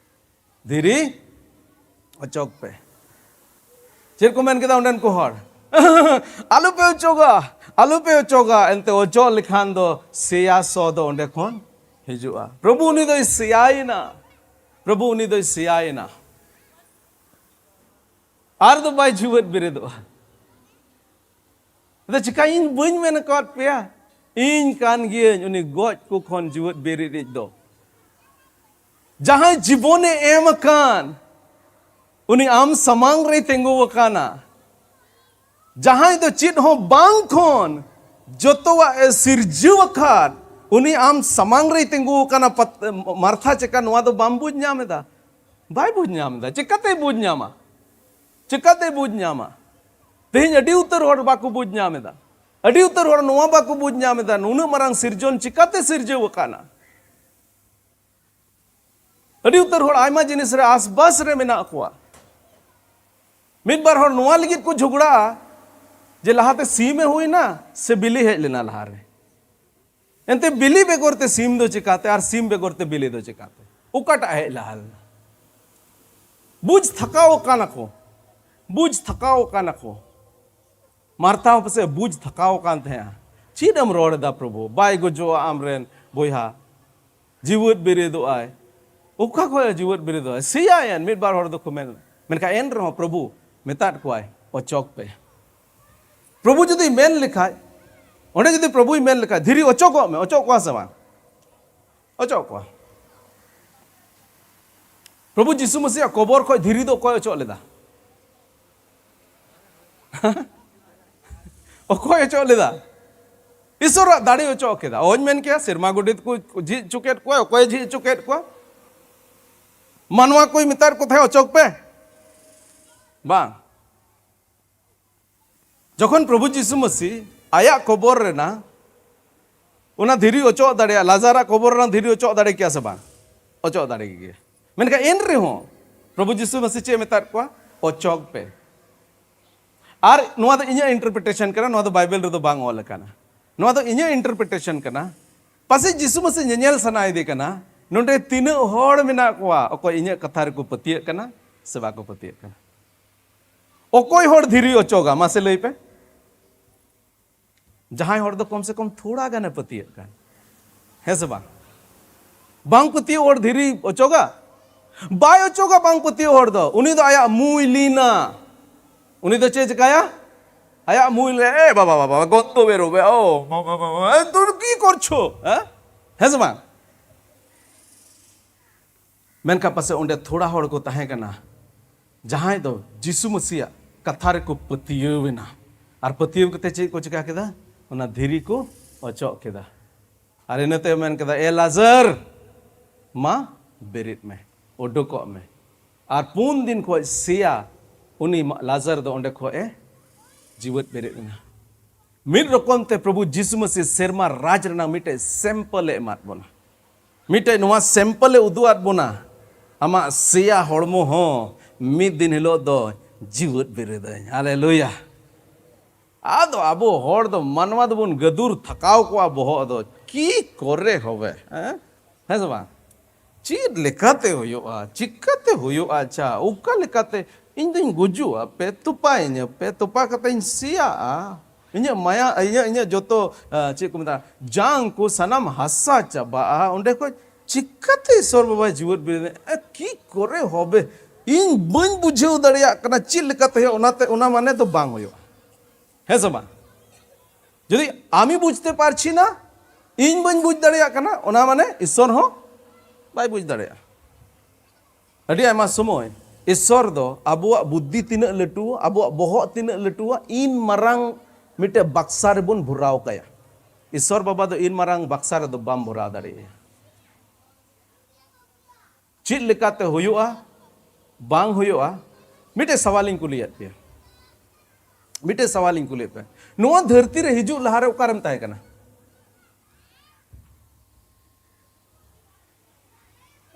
ᱫᱷᱤᱨᱤ ᱚᱪᱚᱜ ᱯᱮ᱾ ᱪᱮᱫ ᱠᱚ ᱢᱮᱱ ᱠᱮᱫᱟ ᱚᱸᱰᱮᱱ ᱠᱚ ᱦᱚᱲ? ᱟᱞᱚᱯᱮ ᱚᱪᱚᱜᱟ, ᱟᱞᱚᱯᱮ ᱚᱪᱚᱜᱟ᱾ ᱮᱱᱛᱮ ᱚᱪᱚᱜ ᱞᱮᱠᱷᱟᱱ ᱫᱚ ᱥᱮᱭᱟ ᱥᱚ ᱫᱚ ᱚᱸᱰᱮ ᱠᱷᱚᱱ ᱦᱤᱡᱩᱜᱼᱟ᱾ ᱯᱨᱚᱵᱷᱩ ᱩᱱᱤ ᱫᱚᱭ ᱥᱮᱭᱟᱭᱮᱱᱟ, ᱯᱨᱚᱵᱷᱩ ᱩᱱᱤ ᱫᱚᱭ ᱥᱮᱭᱟᱭᱮᱱᱟ, ᱟᱨ ᱫᱚ ᱵᱟᱭ ᱡᱤᱣᱮᱫ ᱵᱮᱨᱮᱫᱚᱜᱼᱟ᱾ ᱟᱫᱚ ᱪᱤᱠᱟ ᱤᱧ ᱵᱟᱹᱧ ᱢᱮᱱ ᱟᱠᱟᱫ ᱯᱮᱭᱟ? ᱤᱧ ᱠᱟᱱ ᱜᱤᱭᱟᱹᱧ ᱩᱱᱤ ᱜᱚᱡ ᱠᱚ ᱠᱷᱚᱱ ᱡᱤᱣᱮᱫ ᱵᱮᱨᱮᱫ ᱤᱡ ᱫᱚ᱾ ᱡᱟᱦᱟᱸᱭ ᱡᱤᱵᱚᱱᱮ ᱮᱢ ᱟᱠᱟᱱ, ᱩᱱᱤ ᱟᱢ ᱥᱟᱢᱟᱝ ᱨᱮᱭ ᱛᱤᱸᱜᱩ ᱟᱠᱟᱱᱟ᱾ ᱡᱟᱦᱟᱸᱭ ᱫᱚ ᱪᱮᱫ ᱦᱚᱸ ᱵᱟᱝ ᱠᱷᱚᱱ ᱡᱚᱛᱚᱣᱟᱜ ᱮ ᱥᱤᱨᱡᱟᱹᱣ ᱟᱠᱟᱫ, ᱩᱱᱤ ᱟᱢ ᱥᱟᱢᱟᱝ ᱨᱮᱭ ᱛᱤᱸᱜᱩ ᱟᱠᱟᱱᱟ᱾ ᱯᱟᱛ-, ᱢᱟᱨᱛᱷᱟ ᱪᱮᱠᱟ ᱱᱚᱣᱟ ᱫᱚ ᱵᱟᱢ ᱵᱩᱡᱽ ᱧᱟᱢ ᱮᱫᱟ? ᱵᱟᱭ ᱵᱩᱡᱽ ᱧᱟᱢ ᱮᱫᱟ᱾ ᱪᱮᱠᱟᱛᱮᱭ ᱵᱩᱡᱽ ᱧᱟᱢᱟ? ᱪᱮᱠᱟᱛᱮᱭ ᱵᱩᱡᱽ ᱧᱟᱢᱟ? ᱛᱮᱦᱮᱧ ᱟᱹᱰᱤ ᱩᱛᱟᱹᱨ ᱦᱚᱲ ᱵᱟᱠᱚ ᱵᱩᱡᱽ ᱧᱟᱢ ᱮᱫᱟ᱾ ᱟᱹᱰᱤ ᱩᱛᱟᱹᱨ ᱦᱚᱲ ᱱᱚᱣᱟ ᱵᱟᱠᱚ ᱵᱩᱡᱽ ᱧᱟᱢ ᱮᱫᱟ, ᱱᱩᱱᱟᱹᱜ ᱢᱟᱨᱟᱝ ᱥᱤᱨᱡᱚᱱ ᱪᱤᱠᱟᱛᱮ ᱥᱤᱨᱡᱟᱹᱣ ᱟᱠᱟᱱᱟ᱾ ᱟᱹᱰᱤ ᱩᱛᱟᱹᱨ ᱦᱚᱲ ᱟᱭᱢᱟ ᱡᱤᱱᱤᱥ ᱨᱮ ᱟᱥᱵᱟᱥ ᱨᱮ ᱢᱮᱱᱟᱜ ᱠᱚᱣᱟ᱾ ᱢᱤᱫ ᱵᱟᱨ ᱦᱚᱲ ᱱᱚᱣᱟ ᱞᱟᱹᱜᱤᱫ ᱠᱚ ᱡᱷᱚᱜᱽᱲᱟᱜᱼᱟ ᱡᱮ ᱞᱟᱦᱟᱛᱮ ᱥᱤᱢ ᱮ ᱦᱩᱭᱱᱟ ᱥᱮ ᱵᱤᱞᱤ ᱦᱮᱡ ᱞᱮᱱᱟ ᱞᱟᱦᱟᱨᱮ᱾ ᱮᱱᱛᱮ ᱵᱤᱞᱤ ᱵᱮᱜᱚᱨ ᱛᱮ ᱥᱤᱢ ᱫᱚ ᱪᱤᱠᱟᱛᱮ ᱟᱨ ᱥᱤᱢ ᱵᱮᱜᱚᱨ ᱛᱮ ᱵᱤᱞᱤ ᱫᱚ ᱪᱤᱠᱟᱛᱮ? ᱚᱠᱟᱴᱟᱜ ᱦᱮᱡ ᱞᱟᱦᱟ ᱞᱮᱱᱟ? ᱵᱩᱡᱽ ᱛᱷᱟᱠᱟᱣ ᱟᱠᱟᱱᱟ ᱠᱚ, ᱵᱩᱡᱽ ᱛᱷᱟᱠᱟᱣ ᱟᱠᱟᱱᱟ ᱠᱚ᱾ ᱢᱟᱨᱛᱷᱟ ᱦᱚᱸ ᱯᱟᱥᱮᱡ ᱵᱩᱡᱽ ᱛᱷᱟᱠᱟᱣ ᱟᱠᱟᱱ ᱛᱟᱦᱮᱸᱜᱼᱟ, "ᱪᱮᱫ ᱮᱢ ᱨᱚᱲ ᱮᱫᱟ ᱯᱨᱚᱵᱷᱩ? ᱵᱟᱭ ᱜᱚᱡᱚᱜᱼᱟ ᱟᱢᱨᱮᱱ ᱵᱚᱭᱦᱟ, ᱡᱤᱣᱮᱫ ᱵᱮᱨᱮᱫᱚᱜᱼᱟᱭ᱾ ᱚᱠᱟ ᱠᱷᱚᱱ ᱡᱤᱣᱮᱫ ᱵᱮᱨᱮᱫᱚᱜᱼᱟᱭ? ᱥᱮᱭᱟᱭᱮᱱ", ᱢᱤᱫ ᱵᱟᱨ ᱦᱚᱲ ᱫᱚᱠᱚ ᱢᱮᱱ᱾ ᱢᱮᱱᱠᱷᱟᱱ ᱮᱱ ᱨᱮᱦᱚᱸ ᱯᱨᱚᱵᱷᱩ ᱢᱮᱛᱟᱫ ᱠᱚᱣᱟᱭ, "ᱚᱪᱚᱜ ᱯᱮ᱾" ᱯᱨᱚᱵᱷᱩ ᱡᱩᱫᱤ ᱢᱮᱱ ᱞᱮᱠᱷᱟᱡ, ᱚᱸᱰᱮ ᱡᱩᱫᱤ ᱯᱨᱚᱵᱷᱩᱭ ᱢᱮᱱ ᱞᱮᱠᱷᱟᱡ, "ᱫᱷᱤᱨᱤ ᱚᱪᱚᱜᱚᱜ ᱢᱮ", ᱚᱪᱚᱜ ᱠᱚᱣᱟ ᱥᱮ ᱵᱟᱝ? ᱚᱪᱚᱜ ᱠᱚᱣᱟ᱾ ᱯᱨᱚᱵᱷᱩ ᱡᱤᱥᱩ ᱢᱟᱹᱥᱤᱭᱟᱜ ᱠᱚᱵᱚᱨ ᱠᱷᱚᱱ ᱫᱷᱤᱨᱤ ᱫᱚ ᱚᱠᱚᱭ ᱚᱪᱚᱜ ᱞᱮᱫᱟ? ᱚᱠᱚᱭ ᱚᱪᱚᱜ ᱞᱮᱫᱟ? ᱤᱥᱚᱨᱟᱜ ᱫᱟᱲᱮ ᱚᱪᱚᱜ ᱠᱮᱫᱟ᱾ ᱚᱦᱚᱧ ᱢᱮᱱ ᱠᱮᱭᱟ, ᱥᱮᱨᱢᱟ ᱜᱚᱰᱮᱛ ᱠᱚ ᱡᱷᱤᱡ ᱦᱚᱪᱚ ᱠᱮᱫ ᱠᱚᱣᱟ᱾ ᱚᱠᱚᱭᱮ ᱡᱷᱤᱡ ᱦᱚᱪᱚ ᱠᱮᱫ ᱠᱚᱣᱟ? ᱢᱟᱱᱣᱟ ᱠᱚᱭ ᱢᱮᱛᱟᱫ ᱠᱚ ᱛᱟᱦᱮᱸ, "ᱚᱪᱚᱜ ᱯᱮ"? ᱵᱟᱝ᱾ ᱡᱚᱠᱷᱚᱱ ᱯᱨᱚᱵᱷᱩ ᱡᱤᱥᱩ ᱢᱟᱹᱥᱤ ᱟᱭᱟᱜ ᱠᱚᱵᱚᱨ ᱨᱮᱱᱟᱜ ᱚᱱᱟ ᱫᱷᱤᱨᱤ ᱚᱪᱚᱜ ᱫᱟᱲᱮᱭᱟᱜᱼᱟ, ᱞᱟᱡᱟᱨᱟᱜ ᱠᱚᱵᱚᱨ ᱨᱮᱱᱟᱜ ᱫᱷᱤᱨᱤ ᱚᱪᱚᱜ ᱫᱟᱲᱮ ᱠᱮᱭᱟ ᱥᱮ ᱵᱟᱝ? ᱚᱪᱚᱜ ᱫᱟᱲᱮ ᱜᱮᱭᱟ᱾ ᱢᱮᱱᱠᱷᱟᱱ ᱮᱱ ᱨᱮᱦᱚᱸ ᱯᱨᱚᱵᱷᱩ ᱡᱤᱥᱩ ᱢᱟᱹᱥᱤ ᱪᱮᱫ ᱮ ᱢᱮᱛᱟᱫ ᱠᱚᱣᱟ? "ᱚᱪᱚᱜ ᱯᱮ᱾" ᱟᱨ ᱱᱚᱣᱟ ᱫᱚ ᱤᱧᱟᱹᱜ ᱤᱱᱴᱟᱨᱯᱨᱤᱴᱮᱥᱚᱱ ᱠᱟᱱᱟ, ᱱᱚᱣᱟ ᱫᱚ ᱵᱟᱭᱵᱮᱞ ᱨᱮᱫᱚ ᱵᱟᱝ ᱚᱞ ᱟᱠᱟᱱᱟ᱾ ᱱᱚᱣᱟ ᱫᱚ ᱤᱧᱟᱹᱜ ᱤᱱᱴᱟᱨᱯᱨᱤᱴᱮᱥᱚᱱ ᱠᱟᱱᱟ᱾ ᱯᱟᱥᱮᱡ ᱡᱤᱥᱩ ᱢᱟᱹᱥᱤ ᱧᱮᱧᱮᱞ ᱥᱟᱱᱟᱭᱮᱫᱮ ᱠᱟᱱᱟ, ᱱᱚᱰᱮ ᱛᱤᱱᱟᱹᱜ ᱦᱚᱲ ᱢᱮᱱᱟᱜ ᱠᱚᱣᱟ ᱚᱠᱚᱭ ᱤᱧᱟᱹᱜ ᱠᱟᱛᱷᱟ ᱨᱮᱠᱚ ᱯᱟᱹᱛᱭᱟᱹᱜ ᱠᱟᱱᱟ ᱥᱮ ᱵᱟᱠᱚ ᱯᱟᱹᱛᱭᱟᱹᱜ ᱠᱟᱱᱟ᱾ ᱚᱠᱚᱭ ᱦᱚᱲ ᱫᱷᱤᱨᱤ ᱚᱪᱚᱜᱟ, ᱢᱟᱥᱮ ᱞᱟᱹᱭ ᱯᱮ? ᱡᱟᱦᱟᱸᱭ ᱦᱚᱲ ᱫᱚ ᱠᱚᱢ ᱥᱮ ᱠᱚᱢ ᱛᱷᱚᱲᱟ ᱜᱟᱱᱮ ᱯᱟᱹᱛᱭᱟᱹᱜ ᱠᱟᱱ, ᱦᱮᱸ ᱥᱮ ᱵᱟᱝ? ᱵᱟᱝ ᱯᱟᱹᱛᱭᱟᱹᱣ ᱦᱚᱲ ᱫᱷᱤᱨᱤ ᱚᱪᱚᱜᱟ? ᱵᱟᱭ ᱚᱪᱚᱜᱟ ᱵᱟᱝ ᱯᱟᱹᱛᱭᱟᱹᱣ ᱦᱚᱲ ᱫᱚ᱾ ᱩᱱᱤ ᱫᱚ ᱟᱭᱟᱜ ᱢᱩᱭ ᱞᱤᱱᱟ᱾ ᱩᱱᱤ ᱫᱚ ᱪᱮᱫ ᱪᱮᱠᱟᱭᱟ? ᱟᱭᱟᱜ ᱢᱩᱭ ᱞᱮ, "ᱮ ᱵᱟᱵᱟ, ᱵᱟᱵᱟ, ᱜᱚᱱᱛᱚ ᱵᱮᱨᱚᱵᱮ, ᱳ, ᱢᱟ, ᱢᱟ, ᱢᱟ, ᱢᱟ, ᱮ, ᱛᱩᱨ ᱠᱤ ᱠᱚᱨᱪᱷᱳ?" ᱦᱮᱸ? ᱦᱮᱸ ᱥᱮ ᱵᱟᱝ? ᱢᱮᱱᱠᱷᱟᱱ ᱯᱟᱥᱮᱡ ᱚᱸᱰᱮ ᱛᱷᱚᱲᱟ ᱦᱚᱲ ᱠᱚ ᱛᱟᱦᱮᱸ ᱠᱟᱱᱟ, ᱡᱟᱦᱟᱸᱭ ᱫᱚ ᱡᱤᱥᱩ ᱢᱟᱹᱥᱤᱭᱟᱜ ᱠᱟᱛᱷᱟ ᱨᱮᱠᱚ ᱯᱟᱹᱛᱭᱟᱹᱣ ᱮᱱᱟ᱾ ᱟᱨ ᱯᱟᱹᱛᱭᱟᱹᱣ ᱠᱟᱛᱮ ᱪᱮᱫ ᱠᱚ ᱪᱮᱠᱟ ᱠᱮᱫᱟ? ᱚᱱᱟ ᱫᱷᱤᱨᱤ ᱠᱚ ᱚᱪᱚᱜ ᱠᱮᱫᱟ᱾ ᱟᱨ ᱤᱱᱟᱹ ᱛᱟᱭᱚᱢ ᱢᱮᱱ ᱠᱮᱫᱟ, "ᱮ ᱞᱟᱡᱟᱨ, ᱢᱟ ᱵᱮᱨᱮᱫ ᱢᱮ, ᱩᱰᱩᱠᱚᱜ ᱢᱮ᱾" ᱟᱨ ᱯᱩᱱ ᱫᱤᱱ ᱠᱷᱚᱱ ᱥᱮᱭᱟ ᱩᱱᱤ ᱢᱟ-, ᱞᱟᱡᱟᱨ ᱫᱚ ᱚᱸᱰᱮ ᱠᱷᱚᱱ ᱮ ᱡᱤᱣᱮᱫ ᱵᱮᱨᱮᱫ ᱮᱱᱟ᱾ ᱢᱤᱫ ᱨᱚᱠᱚᱢ ᱛᱮ ᱯᱨᱚᱵᱷᱩ ᱡᱤᱥᱩ ᱢᱟᱹᱥᱤ ᱥᱮᱨᱢᱟ ᱨᱟᱡᱽ ᱨᱮᱱᱟᱜ ᱢᱤᱫᱴᱮᱡ ᱥᱮᱢᱯᱚᱞ ᱮ ᱮᱢᱟᱫ ᱵᱚᱱᱟ᱾ ᱢᱤᱫᱴᱮᱡ ᱱᱚᱣᱟ ᱥᱮᱢᱯᱚᱞ ᱮ ᱩᱫᱩᱜ ᱟᱫ ᱵᱚᱱᱟ, ᱟᱢᱟᱜ ᱥᱮᱭᱟ ᱦᱚᱲᱢᱚ ᱦᱚᱸ ᱢᱤᱫ ᱫᱤᱱ ᱦᱤᱞᱳᱜ ᱫᱚ ᱡᱤᱣᱮᱫ ᱵᱮᱨᱮᱫᱟᱹᱧ᱾ ᱦᱟᱞᱮᱞᱩᱭᱟ᱾ ᱟᱫᱚ ᱟᱵᱚ ᱦᱚᱲ ᱫᱚ, ᱢᱟᱱᱣᱟ ᱫᱚᱵᱚᱱ ᱜᱟᱹᱫᱩᱨ ᱛᱷᱟᱠᱟᱣ ᱠᱚᱣᱟ ᱵᱚᱦᱚᱜ ᱫᱚ᱾ ᱠᱤ ᱠᱚᱨᱮ ᱦᱚᱵᱮ, ᱦᱮᱸ? ᱦᱮᱸ ᱥᱮ ᱵᱟᱝ? ᱪᱮᱫ ᱞᱮᱠᱟᱛᱮ ᱦᱩᱭᱩᱜᱼᱟ? ᱪᱤᱠᱟᱹᱛᱮ ᱦᱩᱭᱩᱜᱼᱟ? ᱟᱪᱪᱷᱟ, ᱚᱠᱟ ᱞᱮᱠᱟᱛᱮ? ᱤᱧ ᱫᱚᱧ ᱜᱩᱡᱩᱜᱼᱟ, ᱯᱮ ᱛᱚᱯᱟᱭᱤᱧᱟᱹ, ᱯᱮ ᱛᱚᱯᱟ ᱠᱟᱛᱮᱧ ᱥᱮᱭᱟᱜᱼᱟ᱾ ᱤᱧᱟᱹᱜ ᱢᱟᱭᱟ, ᱤᱧᱟᱹᱜ, ᱤᱧᱟᱹᱜ ᱡᱚᱛᱚ, ᱟ, ᱪᱮᱫ ᱠᱚ ᱢᱮᱛᱟᱜᱼᱟ, ᱡᱟᱝ ᱠᱚ ᱥᱟᱱᱟᱢ ᱦᱟᱥᱟ ᱪᱟᱵᱟᱜᱼᱟ᱾ ᱚᱸᱰᱮ ᱠᱷᱚᱡ ᱪᱤᱠᱟᱹᱛᱮ ᱤᱥᱚᱨ ᱵᱟᱵᱟᱭ ᱡᱤᱣᱮᱫ ᱵᱮᱨᱮᱫ? ᱮ, ᱠᱤ ᱠᱚᱨᱮ ᱦᱚᱵᱮ? ᱤᱧ ᱵᱟᱹᱧ ᱵᱩᱡᱷᱟᱹᱣ ᱫᱟᱲᱮᱭᱟᱜ ᱠᱟᱱᱟ ᱪᱮᱫ ᱞᱮᱠᱟᱛᱮ ᱦᱩᱭᱩᱜᱼᱟ, ᱚᱱᱟᱛᱮ, ᱚᱱᱟ ᱢᱟᱱᱮ ᱫᱚ ᱵᱟᱝ ᱦᱩᱭᱩᱜᱼᱟ᱾ ᱦᱮᱸ ᱥᱮ ᱵᱟᱝ? ᱡᱩᱫᱤ ᱟᱢᱤ ᱵᱩᱡᱷᱛᱮ ᱯᱟᱨᱪᱷᱤ ᱱᱟ, ᱤᱧ ᱵᱟᱹᱧ ᱵᱩᱡᱽ ᱫᱟᱲᱮᱭᱟᱜ ᱠᱟᱱᱟ, ᱚᱱᱟ ᱢᱟᱱᱮ ᱤᱥᱚᱨ ᱦᱚᱸ ᱵᱟᱭ ᱵᱩᱡᱽ ᱫᱟᱲᱮᱭᱟᱜᱼᱟ᱾ ᱟᱹᱰᱤ ᱟᱭᱢᱟ ᱥᱚᱢᱚᱭ ᱤᱥᱚᱨ ᱫᱚ ᱟᱵᱚᱣᱟᱜ ᱵᱩᱫᱽᱫᱷᱤ ᱛᱤᱱᱟᱹᱜ ᱞᱟᱹᱴᱩᱣᱟ, ᱟᱵᱚᱣᱟᱜ ᱵᱚᱦᱚᱜ ᱛᱤᱱᱟᱹᱜ ᱞᱟᱹᱴᱩᱣᱟ, ᱤᱱ ᱢᱟᱨᱟᱝ ᱢᱤᱫᱴᱮᱡ ᱵᱟᱠᱥᱟ ᱨᱮᱵᱚᱱ ᱵᱷᱚᱨᱟᱣ ᱠᱟᱭᱟ᱾ ᱤᱥᱚᱨ ᱵᱟᱵᱟ ᱫᱚ ᱤᱱ ᱢᱟᱨᱟᱝ ᱵᱟᱠᱥᱟ ᱨᱮᱫᱚ ᱵᱟᱢ ᱵᱷᱚᱨᱟᱣ ᱫᱟᱲᱮᱭᱟᱭᱟ᱾ ᱪᱮᱫ ᱞᱮᱠᱟᱛᱮ ᱦᱩᱭᱩᱜᱼᱟ, ᱵᱟᱝ ᱦᱩᱭᱩᱜᱼᱟ? ᱢᱤᱫᱴᱮᱡ ᱥᱟᱣᱟᱞᱤᱧ ᱠᱩᱞᱤᱭᱮᱫ ᱯᱮᱭᱟ, ᱢᱤᱫᱴᱮᱡ ᱥᱟᱣᱟᱞᱤᱧ ᱠᱩᱞᱤᱭᱮᱫ ᱯᱮᱭᱟ, ᱱᱚᱣᱟ ᱫᱷᱟᱹᱨᱛᱤ ᱨᱮ ᱦᱤᱡᱩᱜ ᱞᱟᱦᱟᱨᱮ ᱚᱠᱟᱨᱮᱢ ᱛᱟᱦᱮᱸ ᱠᱟᱱᱟ?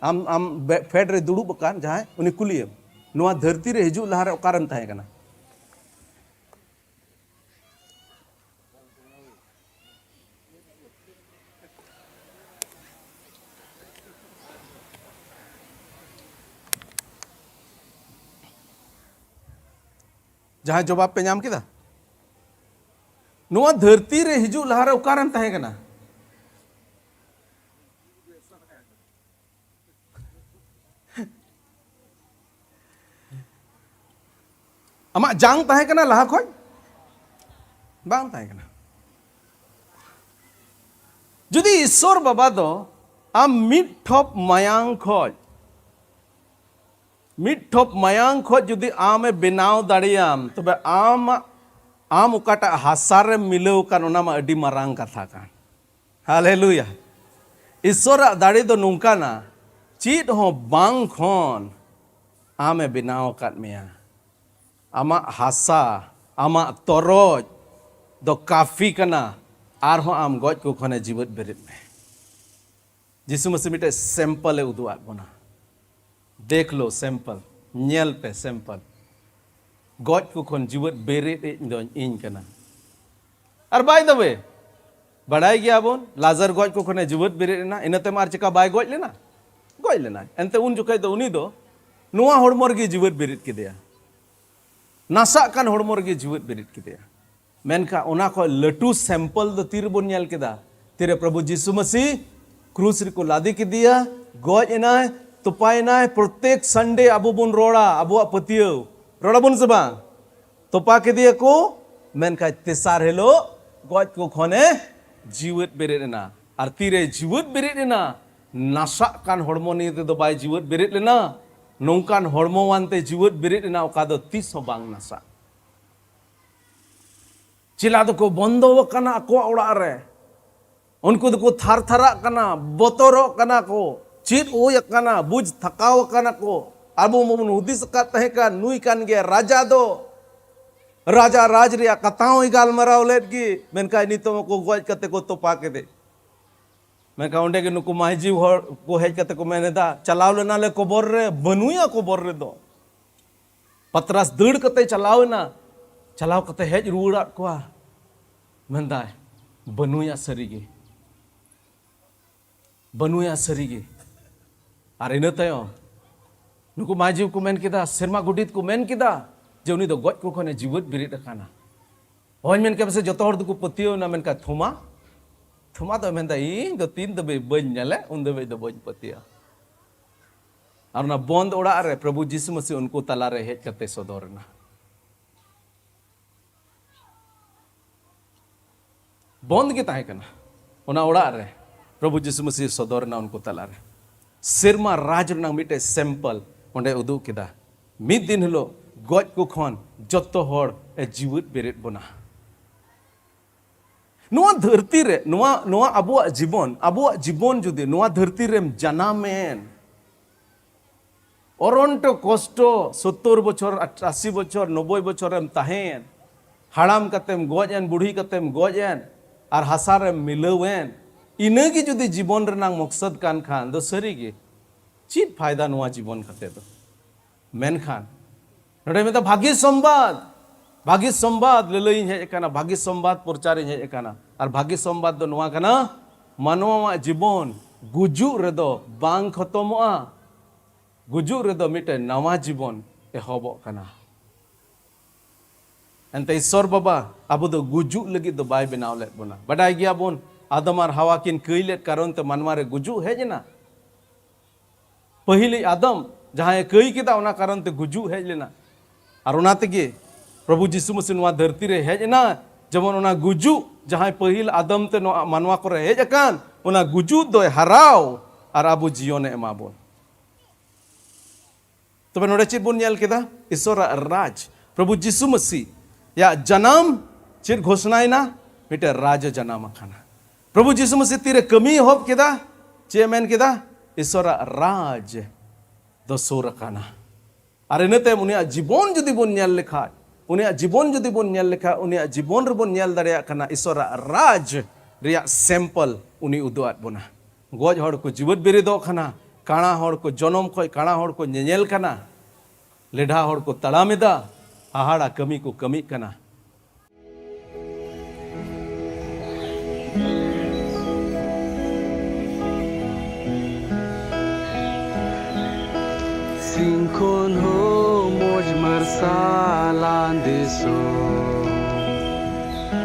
ᱟᱢ, ᱟᱢ ᱵᱮ-, ᱯᱷᱮᱰ ᱨᱮ ᱫᱩᱲᱩᱵ ᱟᱠᱟᱱ ᱡᱟᱦᱟᱸᱭ, ᱩᱱᱤ ᱠᱩᱞᱤᱭᱮᱢ, ᱱᱚᱣᱟ ᱫᱷᱟᱹᱨᱛᱤ ᱨᱮ ᱦᱤᱡᱩᱜ ᱞᱟᱦᱟᱨᱮ ᱚᱠᱟᱨᱮᱢ ᱛᱟᱦᱮᱸ ᱠᱟᱱᱟ? ᱡᱟᱦᱟᱸᱭ ᱡᱚᱵᱟᱵ ᱯᱮ ᱧᱟᱢ ᱠᱮᱫᱟ? ᱱᱚᱣᱟ ᱫᱷᱟᱹᱨᱛᱤ ᱨᱮ ᱦᱤᱡᱩᱜ ᱞᱟᱦᱟᱨᱮ ᱚᱠᱟᱨᱮᱢ ᱛᱟᱦᱮᱸ ᱠᱟᱱᱟ? ᱟᱢᱟᱜ ᱡᱟᱝ ᱛᱟᱦᱮᱸ ᱠᱟᱱᱟ ᱞᱟᱦᱟ ᱠᱷᱚᱱ? ᱵᱟᱝ ᱛᱟᱦᱮᱸ ᱠᱟᱱᱟ᱾ ᱡᱩᱫᱤ ᱤᱥᱚᱨ ᱵᱟᱵᱟ ᱫᱚ ᱟᱢ ᱢᱤᱫ ᱴᱷᱚᱯ ᱢᱟᱭᱟᱝ ᱠᱷᱚᱡ, ᱢᱤᱫ ᱴᱷᱚᱯ ᱢᱟᱭᱟᱝ ᱠᱷᱚᱡ ᱡᱩᱫᱤ ᱟᱢᱮ ᱵᱮᱱᱟᱣ ᱫᱟᱲᱮᱭᱟᱢ, ᱛᱚᱵᱮ ᱟᱢ, ᱟᱢ ᱚᱠᱟᱴᱟᱜ ᱦᱟᱥᱟ ᱨᱮᱢ ᱢᱤᱞᱟᱹᱣ ᱠᱟᱱ, ᱚᱱᱟ ᱢᱟ ᱟᱹᱰᱤ ᱢᱟᱨᱟᱝ ᱠᱟᱛᱷᱟ ᱠᱟᱱ᱾ ᱦᱟᱞᱮᱞᱩᱭᱟ᱾ ᱤᱥᱚᱨᱟᱜ ᱫᱟᱲᱮ ᱫᱚ ᱱᱚᱝᱠᱟᱱᱟ, ᱪᱮᱫ ᱦᱚᱸ ᱵᱟᱝ ᱠᱷᱚᱱ ᱟᱢᱮ ᱵᱮᱱᱟᱣ ᱟᱠᱟᱫ ᱢᱮᱭᱟ᱾ ᱟᱢᱟᱜ ᱦᱟᱥᱟ, ᱟᱢᱟᱜ ᱛᱚᱨᱚᱡ ᱫᱚ ᱠᱟᱯᱷᱤ ᱠᱟᱱᱟ, ᱟᱨᱦᱚᱸ ᱟᱢ ᱜᱚᱡ ᱠᱚ ᱠᱷᱚᱱᱮ ᱡᱤᱣᱮᱫ ᱵᱮᱨᱮᱫ ᱢᱮ᱾ ᱡᱤᱥᱩ ᱢᱟᱹᱥᱤ ᱢᱤᱫᱴᱮᱡ ᱥᱮᱢᱯᱚᱞ ᱮ ᱩᱫᱩᱜ ᱟᱫ ᱵᱚᱱᱟ᱾ ᱫᱮᱠᱷ ᱞᱳ ᱥᱮᱢᱯᱚᱞ, ᱧᱮᱞ ᱯᱮ ᱥᱮᱢᱯᱚᱞ᱾ ᱜᱚᱡ ᱠᱚ ᱠᱷᱚᱱ ᱡᱤᱣᱮᱫ ᱵᱮᱨᱮᱫ ᱤᱡ ᱫᱚᱧ ᱤᱧ ᱠᱟᱱᱟ᱾ ᱟᱨ by the way, ᱵᱟᱲᱟᱭ ᱜᱮᱭᱟᱵᱚᱱ, ᱞᱟᱡᱟᱨ ᱜᱚᱡ ᱠᱚ ᱠᱷᱚᱱᱮ ᱡᱤᱣᱮᱫ ᱵᱮᱨᱮᱫ ᱮᱱᱟ᱾ ᱤᱱᱟᱹ ᱛᱟᱭᱚᱢ ᱟᱨ ᱪᱮᱠᱟ ᱵᱟᱭ ᱜᱚᱡ ᱞᱮᱱᱟ? ᱜᱚᱡ ᱞᱮᱱᱟᱭ᱾ ᱮᱱᱛᱮ ᱩᱱ ᱡᱚᱠᱷᱮᱡ ᱫᱚ ᱩᱱᱤ ᱫᱚ ᱱᱚᱣᱟ ᱦᱚᱲᱢᱚ ᱨᱮᱜᱮ ᱡᱤᱣᱮᱫ ᱵᱮᱨᱮᱫ ᱠᱮᱫᱮᱭᱟ, ᱱᱟᱥᱟᱜ ᱠᱟᱱ ᱦᱚᱲᱢᱚ ᱨᱮᱜᱮ ᱡᱤᱣᱮᱫ ᱵᱮᱨᱮᱫ ᱠᱮᱫᱮᱭᱟ᱾ ᱢᱮᱱᱠᱷᱟᱱ ᱚᱱᱟ ᱠᱷᱚᱱ ᱞᱟᱹᱴᱩ ᱥᱮᱢᱯᱚᱞ ᱫᱚ ᱛᱤ ᱨᱮᱵᱚᱱ ᱧᱮᱞ ᱠᱮᱫᱟ? ᱛᱤᱨᱮ ᱯᱨᱚᱵᱷᱩ ᱡᱤᱥᱩ ᱢᱟᱹᱥᱤ ᱠᱨᱩᱥ ᱨᱮᱠᱚ ᱞᱟᱫᱮ ᱠᱮᱫᱮᱭᱟ, ᱜᱚᱡ ᱮᱱᱟᱭ, ᱛᱚᱯᱟᱭᱮᱱᱟᱭ᱾ ᱯᱨᱚᱛᱮᱠ ᱥᱟᱱᱰᱮ ᱟᱵᱚ ᱵᱚᱱ ᱨᱚᱲᱟ, ᱟᱵᱚᱣᱟᱜ ᱯᱟᱹᱛᱭᱟᱹᱣ, ᱨᱚᱲᱟᱵᱚᱱ ᱥᱮ ᱵᱟᱝ? ᱛᱚᱯᱟ ᱠᱮᱫᱮᱭᱟ ᱠᱚ, ᱢᱮᱱᱠᱷᱟᱱ ᱛᱮᱥᱟᱨ ᱦᱤᱞᱳᱜ ᱜᱚᱡ ᱠᱚ ᱠᱷᱚᱱᱮ ᱡᱤᱣᱮᱫ ᱵᱮᱨᱮᱫ ᱮᱱᱟ᱾ ᱟᱨ ᱛᱤᱨᱮ ᱡᱤᱣᱮᱫ ᱵᱮᱨᱮᱫ ᱮᱱᱟ? ᱱᱟᱥᱟᱜ ᱠᱟᱱ ᱦᱚᱲᱢᱚ ᱱᱤᱭᱮ ᱛᱮᱫᱚ ᱵᱟᱭ ᱡᱤᱣᱮᱫ ᱵᱮᱨᱮᱫ ᱞᱮᱱᱟ᱾ ᱱᱚᱝᱠᱟᱱ ᱦᱚᱲᱢᱚᱣᱟᱱ ᱛᱮ ᱡᱤᱣᱮᱫ ᱵᱮᱨᱮᱫ ᱮᱱᱟ, ᱚᱠᱟ ᱫᱚ ᱛᱤᱥ ᱦᱚᱸ ᱵᱟᱝ ᱱᱟᱥᱟᱜ᱾ ᱪᱮᱞᱟ ᱫᱚᱠᱚ ᱵᱚᱱᱫᱚ ᱟᱠᱟᱱᱟ ᱟᱠᱚᱣᱟᱜ ᱚᱲᱟᱜ ᱨᱮ᱾ ᱩᱱᱠᱩ ᱫᱚᱠᱚ ᱛᱷᱟᱨ ᱛᱷᱟᱨᱟᱜ ᱠᱟᱱᱟ, ᱵᱚᱛᱚᱨᱚᱜ ᱠᱟᱱᱟ ᱠᱚ᱾ ᱪᱮᱫ ᱦᱩᱭ ᱟᱠᱟᱱᱟ? ᱵᱩᱡᱽ ᱛᱷᱟᱠᱟᱣ ᱟᱠᱟᱱᱟ ᱠᱚ᱾ ᱟᱵᱚ ᱢᱟᱵᱚᱱ ᱦᱩᱫᱤᱥ ᱟᱠᱟᱫ ᱛᱟᱦᱮᱸ ᱠᱟᱱ, ᱱᱩᱭ ᱠᱟᱱ ᱜᱮᱭᱟ ᱨᱟᱡᱟ ᱫᱚ᱾ ᱨᱟᱡᱟ ᱨᱟᱡᱽ ᱨᱮᱭᱟᱜ ᱠᱟᱛᱷᱟ ᱦᱚᱸᱭ ᱜᱟᱞᱢᱟᱨᱟᱣ ᱞᱮᱫ ᱜᱮ, ᱢᱮᱱᱠᱷᱟᱱ ᱱᱤᱛᱚᱜ ᱢᱟᱠᱚ ᱜᱚᱡ ᱠᱟᱛᱮ ᱠᱚ ᱛᱚᱯᱟ ᱠᱮᱫᱮ᱾ ᱢᱮᱱᱠᱷᱟᱱ ᱚᱸᱰᱮ ᱜᱮ ᱱᱩᱠᱩ ᱢᱟᱹᱡᱷᱤ ᱦᱚᱲ ᱠᱚ ᱦᱮᱡ ᱠᱟᱛᱮ ᱠᱚ ᱢᱮᱱ ᱮᱫᱟ, "ᱪᱟᱞᱟᱣ ᱞᱮᱱᱟᱞᱮ ᱠᱚᱵᱚᱨ ᱨᱮ, ᱵᱟᱹᱱᱩᱭᱟ ᱠᱚᱵᱚᱨ ᱨᱮᱫᱚ᱾ ᱯᱟᱛᱨᱟᱥ ᱫᱟᱹᱲ ᱠᱟᱛᱮ ᱪᱟᱞᱟᱣ ᱮᱱᱟ, ᱪᱟᱞᱟᱣ ᱠᱟᱛᱮ ᱦᱮᱡ ᱨᱩᱣᱟᱹᱲᱟᱫ ᱠᱚᱣᱟ, ᱢᱮᱱᱫᱟᱭ, ᱵᱟᱹᱱᱩᱭᱟ ᱥᱟᱹᱨᱤᱜᱮ, ᱵᱟᱹᱱᱩᱭᱟ ᱥᱟᱹᱨᱤᱜᱮ᱾" ᱟᱨ ᱤᱱᱟᱹ ᱛᱟᱭᱚᱢ ᱱᱩᱠᱩ ᱢᱟᱹᱡᱷᱤ ᱠᱚ ᱢᱮᱱ ᱠᱮᱫᱟ, ᱥᱮᱨᱢᱟ ᱜᱚᱰᱮᱛ ᱠᱚ ᱢᱮᱱ ᱠᱮᱫᱟ ᱡᱮ ᱩᱱᱤ ᱫᱚ ᱜᱚᱡ ᱠᱚ ᱠᱷᱚᱱᱮ ᱡᱤᱣᱮᱫ ᱵᱮᱨᱮᱫ ᱟᱠᱟᱱᱟ᱾ ᱦᱚᱧ ᱢᱮᱱ ᱠᱮᱫ ᱯᱟᱥᱮ ᱡᱚᱛᱚ ᱦᱚᱲ ᱫᱚᱠᱚ ᱯᱟᱹᱛᱭᱟᱹᱣ ᱮᱱᱟ, ᱢᱮᱱᱠᱷᱟᱱ ᱛᱷᱚᱢᱟ, ᱛᱷᱚᱢᱟ ᱫᱚ ᱢᱮᱱᱫᱟ, "ᱤᱧ ᱫᱚ ᱛᱤᱱ ᱫᱷᱟᱹᱵᱤᱡ ᱵᱟᱹᱧ ᱧᱮᱞᱮ, ᱩᱱ ᱫᱷᱟᱹᱵᱤᱡ ᱫᱚ ᱵᱟᱹᱧ ᱯᱟᱹᱛᱭᱟᱹᱣᱟ᱾" ᱟᱨ ᱚᱱᱟ ᱵᱚᱱᱫ ᱚᱲᱟᱜ ᱨᱮ ᱯᱨᱚᱵᱷᱩ ᱡᱤᱥᱩ ᱢᱟᱹᱥᱤ ᱩᱱᱠᱩ ᱛᱟᱞᱟᱨᱮ ᱦᱮᱡ ᱠᱟᱛᱮ ᱥᱚᱫᱚᱨ ᱮᱱᱟ᱾ ᱵᱚᱱᱫ ᱜᱮ ᱛᱟᱦᱮᱸ ᱠᱟᱱᱟ᱾ ᱚᱱᱟ ᱚᱲᱟᱜ ᱨᱮ ᱯᱨᱚᱵᱷᱩ ᱡᱤᱥᱩ ᱢᱟᱹᱥᱤ ᱥᱚᱫᱚᱨ ᱮᱱᱟ ᱩᱱᱠᱩ ᱛᱟᱞᱟᱨᱮ᱾ ᱥᱮᱨᱢᱟ ᱨᱟᱡᱽ ᱨᱮᱱᱟᱜ ᱢᱤᱫᱴᱮᱡ ᱥᱮᱢᱯᱚᱞ ᱚᱸᱰᱮ ᱩᱫᱩᱜ ᱠᱮᱫᱟ᱾ ᱢᱤᱫ ᱫᱤᱱ ᱦᱤᱞᱳᱜ ᱜᱚᱡ ᱠᱚ ᱠᱷᱚᱱ ᱡᱚᱛᱚ ᱦᱚᱲ ᱮ ᱡᱤᱣᱮᱫ ᱵᱮᱨᱮᱫ ᱵᱚᱱᱟ᱾ ᱱᱚᱣᱟ ᱫᱷᱟᱹᱨᱛᱤ ᱨᱮ, ᱱᱚᱣᱟ, ᱱᱚᱣᱟ ᱟᱵᱚᱣᱟᱜ ᱡᱤᱵᱚᱱ, ᱟᱵᱚᱣᱟᱜ ᱡᱤᱵᱚᱱ ᱡᱩᱫᱤ ᱱᱚᱣᱟ ᱫᱷᱟᱹᱨᱛᱤ ᱨᱮᱢ ᱡᱟᱱᱟᱢᱮᱱ, ᱚᱨᱚᱱᱴᱚ ᱠᱚᱥᱴᱚ, ᱥᱚᱛᱛᱚᱨ ᱵᱚᱪᱷᱚᱨ, ᱟᱴ-, ᱟᱥᱤ ᱵᱚᱪᱷᱚᱨ, ᱱᱚᱵᱵᱳᱭ ᱵᱚᱪᱷᱚᱨᱮᱢ ᱛᱟᱦᱮᱸᱭᱮᱱ, ᱦᱟᱲᱟᱢ ᱠᱟᱛᱮᱢ ᱜᱚᱡ ᱮᱱ, ᱵᱩᱲᱦᱤ ᱠᱟᱛᱮᱢ ᱜᱚᱡ ᱮᱱ, ᱟᱨ ᱦᱟᱥᱟ ᱨᱮᱢ ᱢᱤᱞᱟᱹᱣ ᱮᱱ, ᱤᱱᱟᱹ ᱜᱮ ᱡᱩᱫᱤ ᱡᱤᱵᱚᱱ ᱨᱮᱱᱟᱝ ᱢᱚᱠᱥᱚᱫ ᱠᱟᱱ ᱠᱷᱟᱱ ᱫᱚ ᱥᱟᱹᱨᱤ ᱜᱮ ᱪᱮᱫ ᱯᱷᱟᱭᱫᱟ ᱱᱚᱣᱟ ᱡᱤᱵᱚᱱ ᱠᱟᱛᱮ ᱫᱚ? ᱢᱮᱱᱠᱷᱟᱱ ᱱᱚᱰᱮ ᱢᱮᱛᱟᱜ ᱵᱷᱟᱹᱜᱤ ᱥᱚᱢᱵᱟᱫ, ᱵᱷᱟᱹᱜᱤ ᱥᱚᱢᱵᱟᱫ ᱞᱟᱹᱞᱟᱹᱭᱤᱧ ᱦᱮᱡ ᱟᱠᱟᱱᱟ, ᱵᱷᱟᱹᱜᱤ ᱥᱚᱢᱵᱟᱫ ᱯᱨᱚᱪᱟᱨᱤᱧ ᱦᱮᱡ ᱟᱠᱟᱱᱟ᱾ ᱟᱨ ᱵᱷᱟᱹᱜᱤ ᱥᱚᱢᱵᱟᱫ ᱫᱚ ᱱᱚᱣᱟ ᱠᱟᱱᱟ, ᱢᱟᱱᱣᱟᱣᱟᱜ ᱡᱤᱵᱚᱱ ᱜᱩᱡᱩᱜ ᱨᱮᱫᱚ ᱵᱟᱝ ᱠᱷᱚᱛᱚᱢᱚᱜᱼᱟ, ᱜᱩᱡᱩᱜ ᱨᱮᱫᱚ ᱢᱤᱫᱴᱮᱱ ᱱᱟᱣᱟ ᱡᱤᱵᱚᱱ ᱮᱦᱚᱵᱚᱜ ᱠᱟᱱᱟ᱾ ᱮᱱᱛᱮ ᱤᱥᱥᱚᱨ ᱵᱟᱵᱟ ᱟᱵᱚ ᱫᱚ ᱜᱩᱡᱩᱜ ᱞᱟᱹᱜᱤᱫ ᱫᱚ ᱵᱟᱭ ᱵᱮᱱᱟᱣ ᱞᱮᱫ ᱵᱚᱱᱟ᱾ ᱵᱟᱰᱟᱭ ᱜᱮᱭᱟᱵᱚᱱ, ᱟᱫᱚᱢ ᱟᱨ ᱦᱟᱣᱟ ᱠᱤᱱ ᱠᱟᱹᱭ ᱞᱮᱫ ᱠᱟᱨᱚᱱ ᱛᱮ ᱢᱟᱱᱣᱟ ᱨᱮ ᱜᱩᱡᱩᱜ ᱦᱮᱡ ᱮᱱᱟ᱾ ᱯᱟᱹᱦᱤᱞᱤᱡ ᱟᱫᱚᱢ ᱡᱟᱦᱟᱸᱭ ᱠᱟᱹᱭ ᱠᱮᱫᱟ, ᱚᱱᱟ ᱠᱟᱨᱚᱱ ᱛᱮ ᱜᱩᱡᱩᱜ ᱦᱮᱡ ᱞᱮᱱᱟ᱾ ᱟᱨ ᱚᱱᱟ ᱛᱮᱜᱮ ᱯᱨᱚᱵᱷᱩ ᱡᱤᱥᱩ ᱢᱟᱹᱥᱤ ᱱᱚᱣᱟ ᱫᱷᱟᱹᱨᱛᱤ ᱨᱮ ᱦᱮᱡ ᱮᱱᱟ, ᱡᱮᱢᱚᱱ ᱚᱱᱟ ᱜᱩᱡᱩᱜ ᱡᱟᱦᱟᱸᱭ ᱯᱟᱹᱦᱤᱞ ᱟᱫᱚᱢ ᱛᱮ ᱱᱚᱣᱟ ᱢᱟᱱᱣᱟ ᱠᱚᱨᱮ ᱦᱮᱡ ᱟᱠᱟᱱ, ᱚᱱᱟ ᱜᱩᱡᱩᱜ ᱫᱚᱭ ᱦᱟᱨᱟᱣ ᱟᱨ ᱟᱵᱚ ᱡᱤᱭᱚᱱᱮ ᱮᱢᱟ ᱵᱚᱱ᱾ ᱛᱚᱵᱮ ᱱᱚᱰᱮ ᱪᱮᱫ ᱵᱚᱱ ᱧᱮᱞ ᱠᱮᱫᱟ? ᱤᱥᱚᱨᱟᱜ ᱨᱟᱡᱽ, ᱯᱨᱚᱵᱷᱩ ᱡᱤᱥᱩ ᱢᱟᱹᱥᱤ ᱭᱟᱜ ᱡᱟᱱᱟᱢ ᱪᱮᱫ ᱜᱷᱳᱥᱱᱟᱭᱮᱱᱟ? ᱢᱤᱫᱴᱮᱱ ᱨᱟᱡᱽ ᱮ ᱡᱟᱱᱟᱢ ᱟᱠᱟᱱᱟ᱾ ᱯᱨᱚᱵᱷᱩ ᱡᱤᱥᱩ ᱢᱟᱹᱥᱤ ᱛᱤᱨᱮ ᱠᱟᱹᱢᱤ ᱮᱦᱚᱵ ᱠᱮᱫᱟ? ᱪᱮᱫ ᱮ ᱢᱮᱱ ᱠᱮᱫᱟ? ᱤᱥᱚᱨᱟᱜ ᱨᱟᱡᱽ ᱫᱚ ᱥᱩᱨ ᱟᱠᱟᱱᱟ᱾ ᱟᱨ ᱤᱱᱟᱹ ᱛᱟᱭᱚᱢ ᱩᱱᱤᱭᱟᱜ ᱡᱤᱵᱚᱱ ᱡᱩᱫᱤ ᱵᱚᱱ ᱧᱮᱞ ᱞᱮᱠᱷᱟᱡ, ᱩᱱᱤᱭᱟᱜ ᱡᱤᱵᱚᱱ ᱡᱩᱫᱤ ᱵᱚᱱ ᱧᱮᱞ ᱞᱮᱠᱷᱟᱡ, ᱩᱱᱤᱭᱟᱜ ᱡᱤᱵᱚᱱ ᱨᱮᱵᱚᱱ ᱧᱮᱞ ᱫᱟᱲᱮᱭᱟᱜ ᱠᱟᱱᱟ ᱤᱥᱚᱨᱟᱜ ᱨᱟᱡᱽ ᱨᱮᱭᱟᱜ ᱥᱮᱢᱯᱚᱞ ᱩᱱᱤ ᱩᱫᱩᱜ ᱟᱫ ᱵᱚᱱᱟ᱾ ᱜᱚᱡ ᱦᱚᱲ ᱠᱚ ᱡᱤᱣᱮᱫ ᱵᱮᱨᱮᱫᱚᱜ ᱠᱟᱱᱟ, ᱠᱟᱬᱟ ᱦᱚᱲ ᱠᱚ ᱡᱚᱱᱚᱢ ᱠᱷᱚᱡ ᱠᱟᱬᱟ ᱦᱚᱲ ᱠᱚ ᱧᱮᱧᱮᱞ ᱠᱟᱱᱟ, ᱞᱮᱰᱷᱟ ᱦᱚᱲ ᱠᱚ ᱛᱟᱲᱟᱢ ᱮᱫᱟ, ᱦᱟᱦᱟᱲᱟ ᱠᱟᱹᱢᱤ ᱠᱚ ᱠᱟᱹᱢᱤᱜ ᱠᱟᱱᱟ᱾ ᱥᱤᱧ ᱠᱷᱚᱱ ᱦᱚᱸ ᱢᱚᱡᱽ ᱢᱟᱨᱥᱟᱞᱟᱱ ᱫᱤᱥᱚᱢ,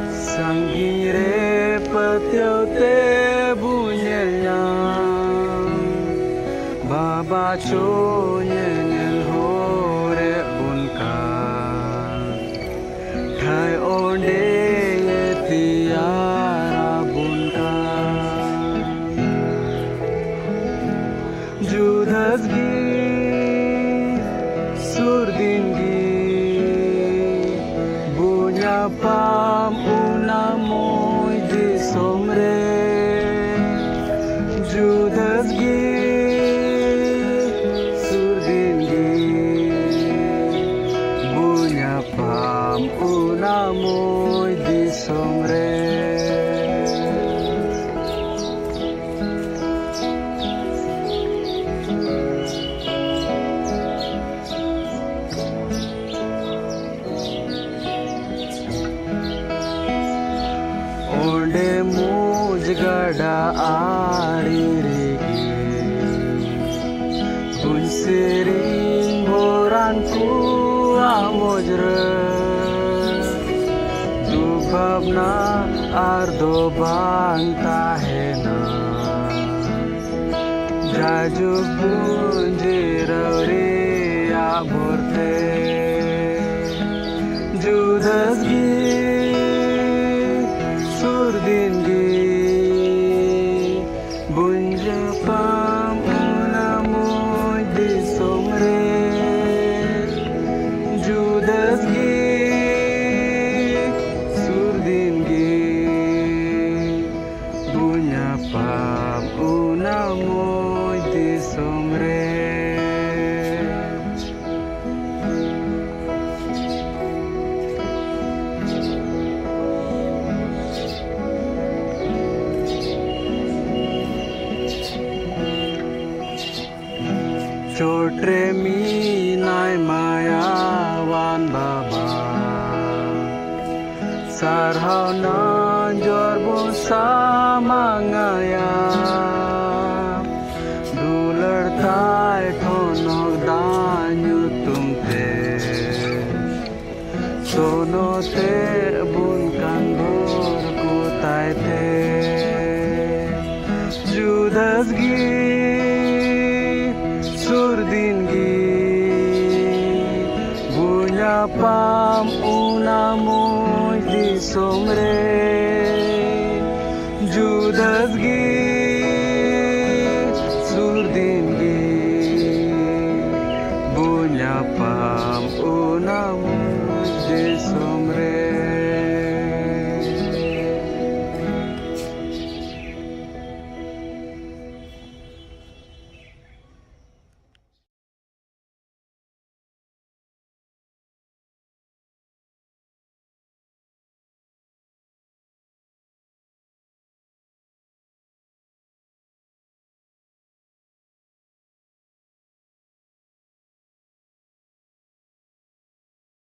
ᱥᱟᱺᱜᱤᱧ ᱨᱮ ᱯᱟᱹᱛᱭᱟᱹᱣ ᱛᱮ ᱵᱚ ᱧᱮᱞ ᱧᱟᱢ, ᱵᱟᱵᱟ ᱪᱚ ᱧᱮᱧᱮᱞ ᱦᱚᱨᱮ ᱵᱚᱱ ᱠᱟᱱ᱾ ᱴᱷᱟᱹᱭ ᱚᱸᱰᱮ ᱛᱮᱭᱟᱨ ᱟᱵᱚᱱ ᱠᱟᱱ᱾ ᱡᱩᱫᱟᱹᱥ ᱜᱮ ᱥᱩᱨ ᱫᱤᱱ ᱜᱮ ᱵᱚ ᱧᱟᱯᱟᱢ ᱚᱱᱟ ᱢᱚᱡᱽ ᱫᱤᱥᱚᱢ ᱨᱮ᱾ ᱡᱩᱫᱟᱹᱥ ᱜᱮ ᱥᱩᱨ ᱫᱤᱱ ᱜᱮ ᱵᱚ ᱧᱟᱯᱟᱢ ᱚᱱᱟ ᱥᱮᱨᱮᱧ ᱵᱷᱚᱨᱟᱱ ᱠᱚᱣᱟᱜ ᱢᱚᱡᱽᱨᱟᱹ, ᱫᱩᱠ ᱵᱷᱟᱵᱽᱱᱟ ᱟᱨ ᱫᱚ ᱵᱟᱝ ᱛᱟᱦᱮᱱᱟ᱾ ᱡᱟᱭᱡᱩᱜᱽ ᱵᱚᱱ ᱡᱤᱨᱟᱹᱣ ᱨᱮᱭᱟᱜ ᱵᱷᱚᱨᱛᱮ, ᱡᱩᱫᱟᱹᱥ ᱜᱮ ᱥᱩᱨ ᱫᱤᱱ ᱜᱮ ᱵᱚᱱ ᱧᱟᱯᱟᱢ ᱚᱱᱟ ᱢᱚᱡᱽ ᱫᱤᱥᱚᱢ ᱨᱮ᱾ ᱡᱩᱫᱟᱹᱥ ᱜᱮ ᱥᱩᱨ ᱫᱤᱱ ᱜᱮ ᱵᱚᱱ ᱧᱟᱯᱟᱢ ᱚᱱᱟ ᱢᱚᱡᱽ ᱫᱤᱥᱚᱢ ᱨᱮ᱾ ᱪᱚᱴ ᱨᱮ ᱢᱮᱱᱟᱭ ᱢᱟᱭᱟᱣᱟᱱ ᱵᱟᱵᱟ, ᱥᱟᱨᱦᱟᱣ ᱱᱟᱡᱚᱨ ᱵᱚᱱ ᱥᱟᱢᱟᱝ ᱟᱭᱟ᱾ ᱫᱩᱞᱟᱹᱲ ᱛᱟᱭ ᱴᱷᱚᱱᱚᱠ ᱫᱟᱜ ᱧᱩᱛᱩᱢ ᱛᱮ, ᱥᱚᱱᱚᱛ ᱛᱮ ᱵᱚᱱ ᱠᱟᱱ ᱵᱷᱳᱨ ᱠᱚ ᱛᱟᱭ ᱛᱮ᱾ ᱡᱩᱫᱟᱹᱥ ᱜᱮ ᱥᱩᱨ ᱫᱤᱱ ᱜᱮ ᱵᱚᱱ ᱧᱟᱯᱟᱢ ᱚᱱᱟ ᱢᱚᱡᱽ ᱫᱤᱥᱚᱢ ᱨᱮ᱾ ᱡᱩᱫᱟᱹᱥ ᱜᱮ